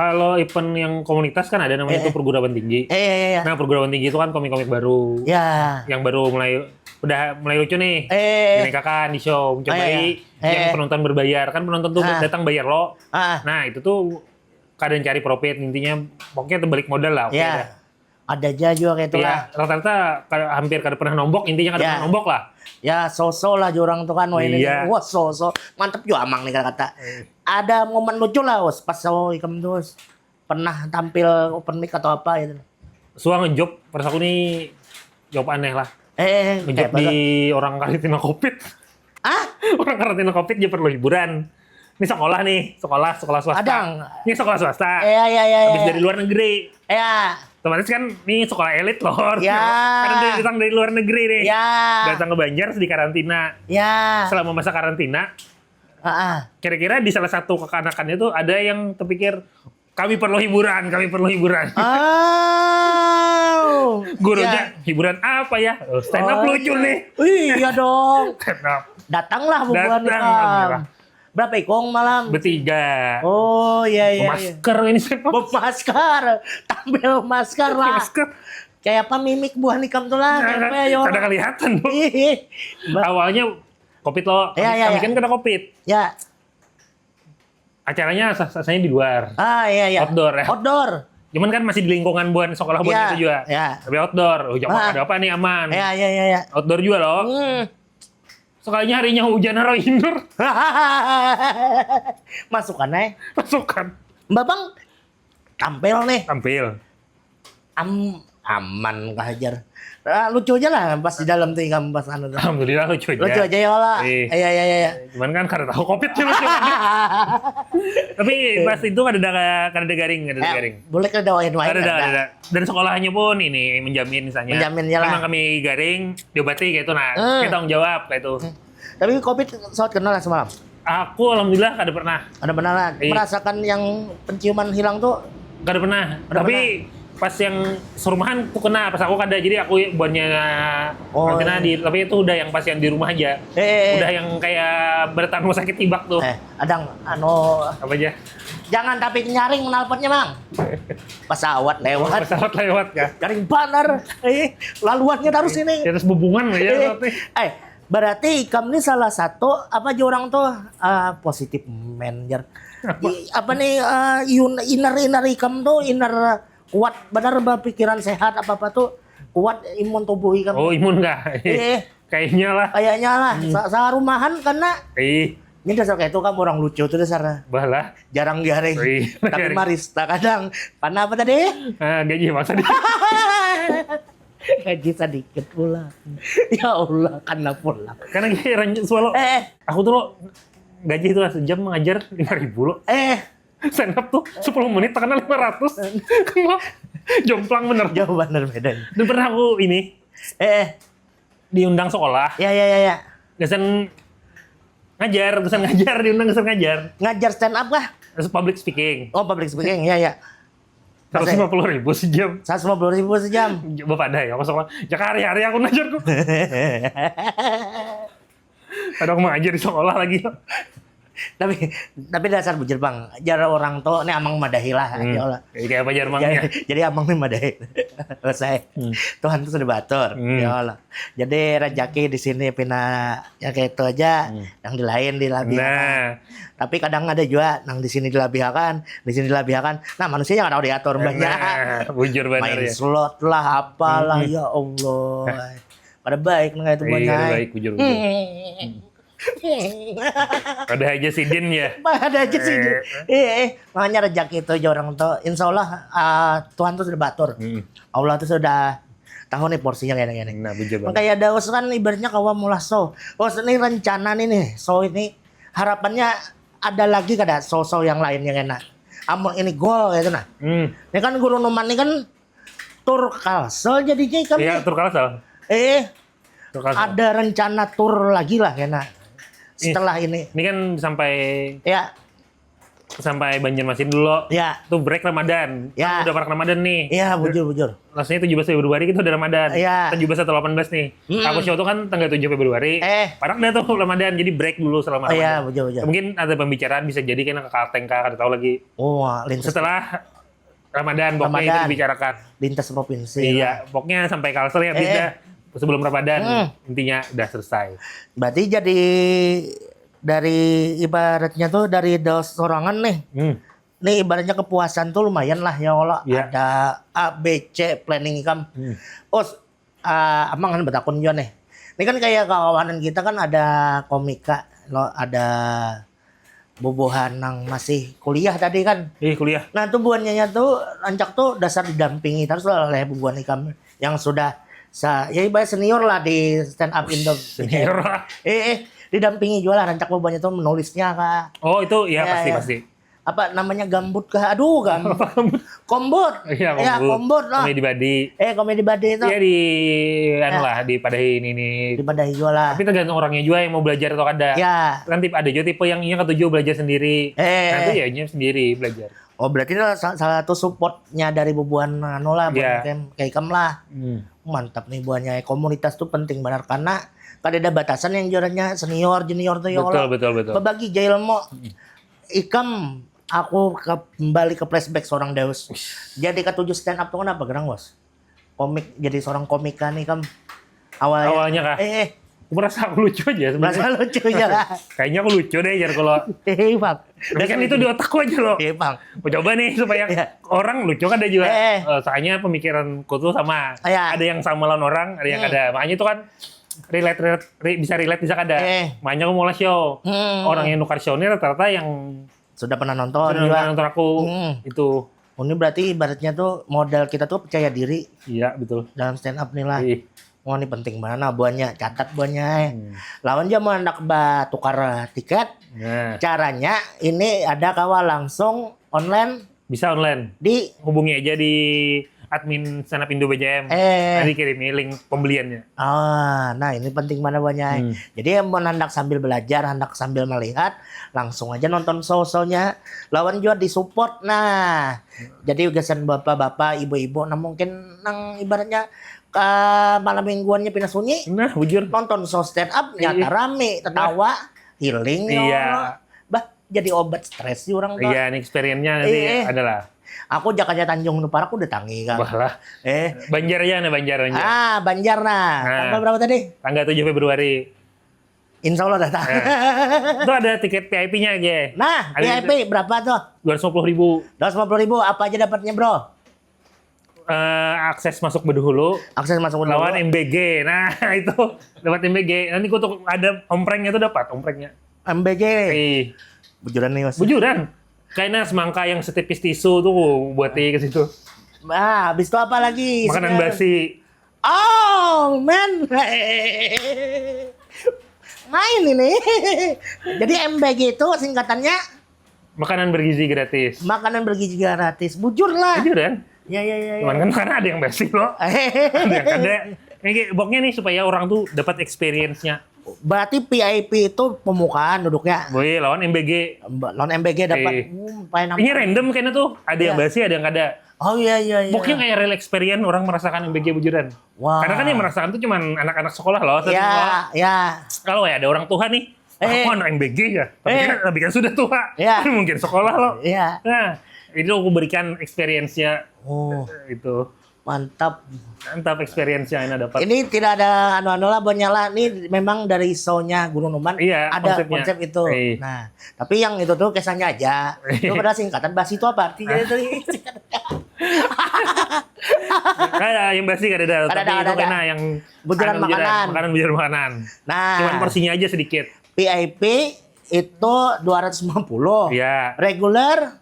Kalau event yang komunitas kan ada namanya Eh, itu perguruan tinggi. Eh, ya, ya, ya. Nah, perguruan tinggi itu kan komik-komik baru. Ya. Yang baru mulai udah mulai lucu nih. Eh. Dinikahkan, di-show, mencobai Eh, ya. yang Eh. penonton berbayar. Kan penonton tuh Ah. datang bayar lo. Ah, Nah, itu tuh kadang cari profit, intinya pokoknya itu balik modal lah. Oke ya. dah. Ada aja juga kayak itulah. Iya, rata-rata kada- hampir kada pernah nombok, intinya kada Ya. pernah nombok lah. Ya, so-so lah jurang tuh kan. Wah, ini Iya. nih. Wah, so-so. Mantep juga amang nih kata-kata. Ada momen lucu lah, Us, pas so ikam tuh, Us. Pernah tampil open mic atau apa gitu. Suang job, pas aku nih job aneh lah. Eh, Job kayak apa tuh? Di orang karantina covid. Ah? Orang karantina covid dia perlu hiburan. Ini sekolah nih, sekolah sekolah swasta. Adang. Ini sekolah swasta. Iya, iya, iya, Habis iya. Dari luar negeri. Ya. Otomatis kan ini sekolah elit loh. Ya. Karena dia datang dari luar negeri nih. Ya. Datang ke Banjar di karantina. Ya. Selama masa karantina, Ah, ah. Kira-kira di salah satu kekanakannya tuh ada yang terpikir kami perlu hiburan, kami perlu hiburan. Oh. Gurunya hiburan apa ya? Oh, stand up Oh, lucu nih. Iya dong. Stand up. Datanglah bubuhan Datang, ikam. alhamdulillah. Berapa ikung malam? Bertiga. Oh, iya, iya, iya. Masker ini stand up. Masker. Tampil masker lah. Masker. Kayak apa mimik buah nikam tuh lah? Kayak apa ya, Yor? Kada kelihatan tuh. Ih, ba- Awalnya covid lo, Iya, iya, kami iya. Kan kena covid. Ya. Acaranya sah-sahnya di luar. Ah, iya, iya. Outdoor, ya. Outdoor. Cuman kan masih di lingkungan buhan sekolah buhan Iya, itu juga. Iya. Tapi outdoor, oh, jangan Ah. Ada apa nih aman. Iya, iya, iya, iya. Outdoor juga loh. Hmm. Sekalinya harinya hujan haro indur. Masukan eh. Pasukan. Babang tampil nih. Tampil. Am aman kah hajar. Ah, lucu aja lah pas di dalam tuh ikam pas anu tuh. Alhamdulillah lucu aja. Lucu aja ya lah. Iya. Iya iya iya iya. Cuman kan kada tahu covid sih lucu. Tapi pas itu kada ada kada ada garing, kada ada Eh, garing. Boleh kada dawain wain. Kada ada, kada ada. Dan sekolahnya pun ini menjamin misalnya. Menjamin ya lah. Memang kami garing, diobati kayak itu nah. Hmm. Kita tanggung jawab kayak itu. Tapi covid sawat kenal lah semalam. Aku alhamdulillah kada pernah. Ada benar lah. Iya. Merasakan yang penciuman hilang tuh. Kada pernah. Kada Tapi pas yang serumahan tuh kena, pas aku kada. Jadi aku buatnya Oh, karantina iya. Di, tapi itu udah yang pas yang di rumah aja. Eh, eh, eh. Udah yang kayak bertamu sakit tibak tuh. Eh, adang anu Apa aja? Jangan tapi nyaring menalpotnya, Mang. Pesawat lewat. Pesawat lewat ya. Garing banar. Eh, laluannya terus ini. Di atas bubungan aja Eh, tapi. eh, berarti ikam ini salah satu apa aja orang tuh eh, positif manager. Apa? Apa nih eh, inner inner ikam tuh inner kuat benar berpikiran sehat apa apa tuh kuat imun tubuh ikam. Oh, imun kah? Eh. Kayaknya lah. Kayaknya lah, sa- sarumahan karena Ih, ini dasar kayak itu kamu orang lucu tuh dasar balah. Jarang garing. Ih, Tapi garing. Marista kadang. Karena apa tadi? Ah, gaji masa di. Gaji sedikit pulang. Ya Allah, karena pulang. Karena gini ranjut sualo. Eh, eh. Aku tuh lo gaji itu lah sejam mengajar lima ribu lo. Eh, Stand up tuh sepuluh menit terkena lima ratus. Kan lo jomplang bener. Jauh bener bedanya. Dan pernah aku ini Eh, eh. Diundang sekolah. Ya, ya, ya, ya. Gasan ngajar, gasan ngajar, diundang gasan ngajar. Ngajar stand up kah? Terus public speaking. Oh, public speaking, ya, ya. Seratus lima puluh ribu sejam. Seratus lima puluh ribu sejam. Bapak ada ya, aku sekolah. Ya hari-hari aku ngajar kok. Ada aku mengajar di sekolah lagi. Tapi tapi dasar bujur bang, jar orang tua nih amang madahi lah, Hmm. Ya Allah. Jadi kayak apa jar Jadi, mangnya? Jadi amang nih madahi. Selesai. Hmm. Tuhan tuh sudah batur, Hmm. Ya Allah. Jadi rezeki di sini pina ya kayak itu aja, Hmm. yang di lain dilabihakan. Nah, Tapi kadang ada juga nang di sini dilabihakan, di sini dilabihakan. Nah manusia yang tahu diatur banyak. Nah, bujur benar Main ya. Slot lah, apalah Hmm. Ya Allah. Pada baik nang itu Iya, banyak. Baik bujur. Bujur. Hmm. Ada aja sidin ya. Ada aja sih. Eh, eh, makanya rezeki itu aja orang tuh. Insya Allah ah, Tuhan tuh sudah batur. Hmm. Allah tuh sudah tahu nih porsinya kayak gini. Nah, bujur banget. Makanya ada Us kan ibaratnya kawa mulah show. Us ini rencana nih nih show ini harapannya ada lagi kada show-show yang lain yang enak. Amun ini gol gitu nah. Hmm. Ini kan Guru Numan ini kan tur Kalsel jadinya kan. Iya, tur Kalsel. Eh, Tur Kalsel. Ada rencana tur lagi lah kena setelah ini. Ini kan sampai Ya, sampai Banjarmasin dulu. Ya. Itu break Ramadan. Ya. Kan udah parak Ramadan nih. Iya, bujur, bujur. Rasanya tujuh belas Februari itu udah Ramadan. Iya. Tujuh belas atau delapan belas nih. Mm-mm. Aku show tuh kan tanggal tujuh Februari. Eh. Parak dah tuh Ramadan, jadi break dulu selama Iya, Ramadan. bujur, bujur. Mungkin ada pembicaraan bisa jadi kena ke Kalteng kah, kada tahu lagi. Oh, lintas Setelah Ramadan, pokoknya itu Ramadan. Dibicarakan. Lintas provinsi. Iya, pokoknya sampai Kalsel ya, habis Eh. dah. Sebelum Ramadan, Hmm. intinya udah selesai. Berarti jadi dari ibaratnya tuh dari Daus sorangan nih. Hmm. Nih ibaratnya kepuasan tuh lumayan lah ya Allah. Iya. Ada A B C planning ikam. Hmm. Us, ah, amang kan betakun juga nih. Ini kan kayak kawanan kita kan ada komika, lo ada bubuhan nang masih kuliah tadi kan. Ih, kuliah. Nah tuh buannya tuh rancak tuh dasar didampingi terus lah oleh bubuhan ikam yang sudah sa ya ibarat senior lah di stand up Indo. Senior lah. Eh, eh, didampingi juga lah rancak bubuhannya tuh menulisnya kak. Oh, itu ya, Ya, pasti ya. Pasti. Apa namanya gambut kah? Aduh gambut. Kombut. Iya, Ya, kombut. Kombut lah. Komedi badi. Eh komedi badi itu. Iya, di anu Ya. lah, dipadahi ini nih. Dipadahi juga lah. Tapi tergantung orangnya juga yang mau belajar atau kada. Ya. Kan tipe ada juga tipe yang inya ketuju belajar sendiri. Eh. Nah, itu ya inya sendiri belajar. Oh berarti itu salah, salah satu supportnya dari bubuhan anu lah buat Iya. kayak kayak ikam lah. Hmm. Mantap nih buahnya komunitas tuh penting benar karena kada ada batasan yang juaranya senior junior tuh ya Betul, Allah. Betul, betul. Bebagi jaya ilmu. Ikam aku ke, kembali ke flashback seorang Daus. Jadi ketujuh stand up tuh kenapa gerang bos? Komik jadi seorang komika nih kam. Awalnya. Awalnya kah? Eh, eh. Aku merasa aku lucu aja sebenarnya. Merasa lucu aja lah. Kayaknya aku lucu deh jar kalau. Eh, Bang. Tapi kan itu di otakku aja loh. Eh, Bang. Aku coba nih supaya Iya. orang lucu kan ada juga. Eh. Eh, soalnya pemikiranku tuh sama. Iya. Ada yang sama lawan orang, ada yang Hmm. ada. Makanya itu kan relate, relate re- bisa relate bisa kada. Eh. Makanya aku mulai show. Hmm. Orang yang nukar show ini rata-rata yang Sudah pernah nonton sudah juga. nonton aku Hmm. itu. Ini berarti ibaratnya tuh modal kita tuh percaya diri Iya, betul. dalam stand up nih lah. Ih. Wah ini penting banget nah buahnya, catat buahnya. Eh. Hmm. Lawan aja mau hendak tukar tiket. Nah, Caranya ini ada kawa langsung online bisa online. Di Hubungi aja di admin Stand Up Indo B J M. Eh. Nanti kirimi link pembeliannya. Ah, nah ini penting mana buahnya. Hmm. Jadi mau hendak sambil belajar, hendak sambil melihat, langsung aja nonton show-show-nya. Lawan juga di support. Nah, jadi gasan bapak-bapak, ibu-ibu, nah mungkin nang ibaratnya ke malam mingguannya pindah sunyi, Nah, bujur. Nonton show stand up, nyata Iya. rame, tetawa, healing. Ya Iya. Allah. Bah, jadi obat stres sih orang tuh. Iya, ini experience-nya nanti Eh, eh. adalah. Aku Jakarta Tanjung nu parak udah tangi kan. Wah lah. Eh, Banjar ya, nah Banjar, Banjar. Ah, Banjar nah. Nah. Tanggal berapa tadi? Tanggal tujuh Februari. Insya Allah datang. Nah, itu ada tiket V I P-nya aja. Nah, Ada V I P berapa tuh? Dua ratus lima puluh ribu. Dua ratus lima puluh ribu apa aja dapatnya bro? Eh, akses masuk bedahulu. Akses masuk dulu. Lawan M B G. Nah, itu dapat M B G. Nanti aku tuh ada omprengnya tuh dapat omprengnya. M B G. Eh, Bujuran nih mas. Bujuran. Kayaknya semangka yang setipis tisu tuh buat ke situ. Ah, habis itu apa lagi? Makanan Isinya- basi. Oh, man. Main ini. Jadi M B G itu singkatannya Makanan bergizi gratis. Makanan bergizi gratis. Bujur lah. Bujuran. Ya ya ya. ya. Cuman kan karena ada yang basi loh. Ada yang ada. Ini kayak pokoknya nih supaya orang tuh dapat experience-nya. Berarti V I P itu pembukaan duduknya. Boy, lawan M B G. Lawan M B G dapat Eh. hmm, paling Ini random kayaknya tuh. Ada yang Iya. basi, ada yang kada. Oh iya iya iya. Pokoknya kayak real experience orang merasakan M B G bujuran. Wah. Karena kan yang merasakan tuh cuman anak-anak sekolah loh. Satu sekolah. Ya, ya. Kalau ya ada orang tua nih, Eh. aku anak M B G ya. Tapi Eh. kan, tapi kan sudah tua. Ya. Kan mungkin sekolah loh. Iya. Nah, itu aku berikan experience-nya Oh, itu. Mantap. Mantap experience yang Ina dapat. Ini tidak ada anu-anu lah buat nyala. Ini memang dari show-nya Gunung Numan Iya, ada konsepnya. Konsep itu. Iya. Nah, tapi yang itu tuh kisahnya aja. Itu padahal singkatan basi itu apa artinya itu? Kayak yang basi kada ada, Kada tapi ada, itu ada, kena ada. Yang Bujuran anu, makanan. Makanan bujuran makanan. Nah, Cuman porsinya aja sedikit. V I P itu dua ratus lima puluh. Iya. Reguler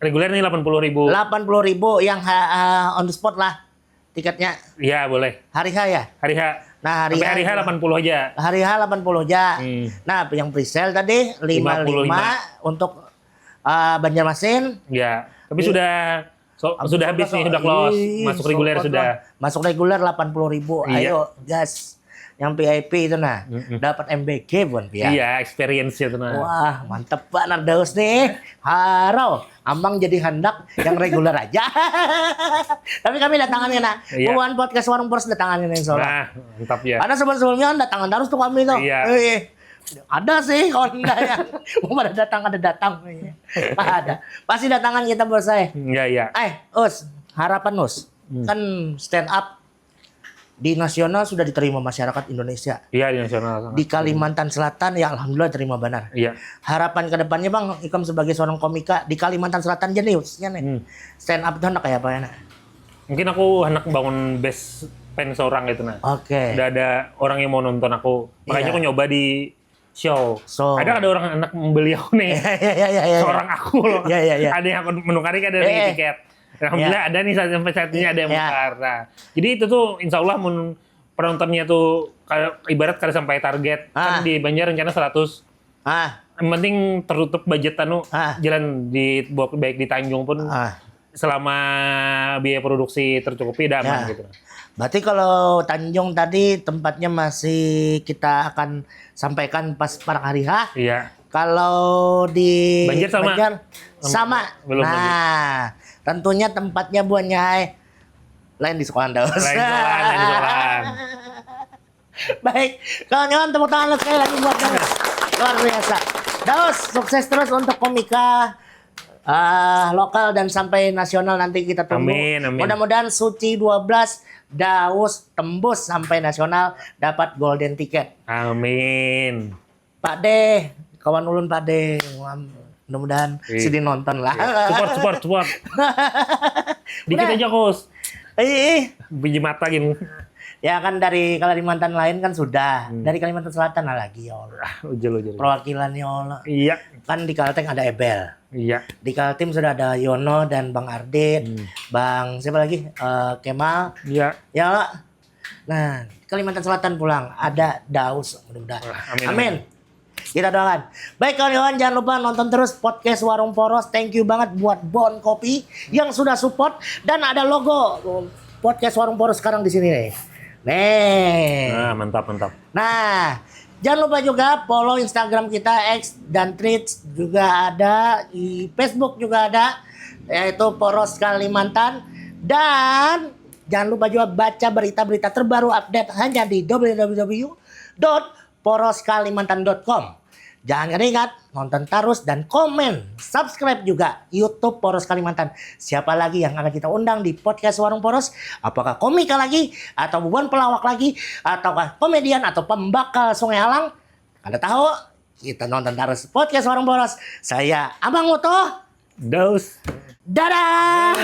Reguler nih delapan puluh ribu. Delapan puluh ribu yang ha- ha- on the spot lah tiketnya. Iya, boleh. Hari H ya? Hari H. Nah, hari Sampai H hari H juga. Delapan puluh aja. Hari H delapan puluh aja. Hmm. Nah, yang pre-sale tadi lima puluh lima Lima puluh lima. Untuk uh, Banjarmasin. Ya, tapi Iya. sudah so, sudah habis nih, sudah close, Ih, masuk sold reguler out sudah. Lah. Masuk reguler delapan puluh ribu. Iya. Ayo, gas. Yang V I P itu nah, dapat M B G bukan pian. Iya, experience itu nah. Wah, mantep banar Daus nih. Harau, amang jadi handak yang reguler aja. Tapi kami datangan kena. Iya. Bukan podcast Warung Poros datangan kena insya Allah. Nah, mantap ya. Karena sebelum-sebelumnya kan datangan terus tuh kami tuh. Iya. Eh, ada sih kawan dah yang mau pada datang ada datang. Iya. Ada. Pasti datangan kita bos saya. Iya, iya. Eh, Us, harapan Us. Kan stand up di nasional sudah diterima masyarakat Indonesia. Iya, di nasional. Di Kalimantan Selatan ya alhamdulillah terima benar. Iya. Harapan kedepannya bang, ikam sebagai seorang komika di Kalimantan Selatan aja nih khususnya nih. Hmm. Stand up tuh anak kayak apa ya nak? Mungkin aku anak bangun base pen seorang gitu nah. Oke. Udah ada orang yang mau nonton aku. Makanya Iya. Aku nyoba di show. So. Ada ada orang anak membeli aku nih. Ya ya ya ya. Seorang aku loh. Iya, iya, iya. Ada yang menukari kan dari Eh. Tiket. Alhamdulillah ada nih satu sampai satunya ada yang Iya. menukar. Nah, jadi itu tuh insya Allah mun penontonnya tuh kalau ibarat kada sampai target Ah. Kan di Banjar rencana seratus. Ah, Yang penting tertutup budget anu Ah. Jalan di baik di Tanjung pun ah. Selama biaya produksi tercukupi dah aman Ya. Gitu. Berarti kalau Tanjung tadi tempatnya masih kita akan sampaikan pas parang hari H. Iya. Kalau di Banjar sama? Banjar sama. Belum Nah, lagi. Tentunya tempatnya buahnya hai lain di sekolah Daus. Lain sekolah, lain sekolah. Baik, kawan-kawan tepuk tangan sekali lagi buat Daus. Luar biasa. Daus, sukses terus untuk komika ah, lokal dan sampai nasional nanti kita tunggu. Amin, amin. Mudah-mudahan Suci dua belas Daus tembus sampai nasional dapat golden ticket. Amin. Pak De, kawan ulun Pak De, mudah-mudahan Iya. Sidi nonton lah. Support, support, support. Dikit Udah. Aja kos. Ih, ih. Biji mata gini. Ya kan dari Kalimantan lain kan sudah, dari Kalimantan Selatan lah lagi ya Allah. Ujul, ujul. Perwakilan ya Allah. Iya, Kan di Kalteng ada Ebel. Iya. Di Kaltim sudah ada Yono dan Bang Ardit, Bang siapa lagi? Eh, Kemal. Iya. Ya Allah. Nah, Kalimantan Selatan pulang ada Daus mudah-mudahan. Wah, amin, Amin. Kita doakan. Baik kawan-kawan, jangan lupa nonton terus podcast Warung Poros. Thank you banget buat Bon Kopi yang sudah support dan ada logo podcast Warung Poros sekarang di sini nih. Nih. Nah, mantap, mantap. Nah, jangan lupa juga follow Instagram kita, X dan Threads juga ada, di Facebook juga ada, yaitu Poros Kalimantan. Dan jangan lupa juga baca berita-berita terbaru update hanya di w w w dot poros kalimantan dot com. Jangan ingat, nonton terus dan komen, subscribe juga YouTube Poros Kalimantan. Siapa lagi yang akan kita undang di podcast Warung Poros? Apakah komika lagi, atau bubuhan pelawak lagi, ataukah komedian atau pembakal Sungai Alang? Kada tahu. Kita nonton terus podcast Warung Poros. Saya Abang Utuh. Daus. Dadah.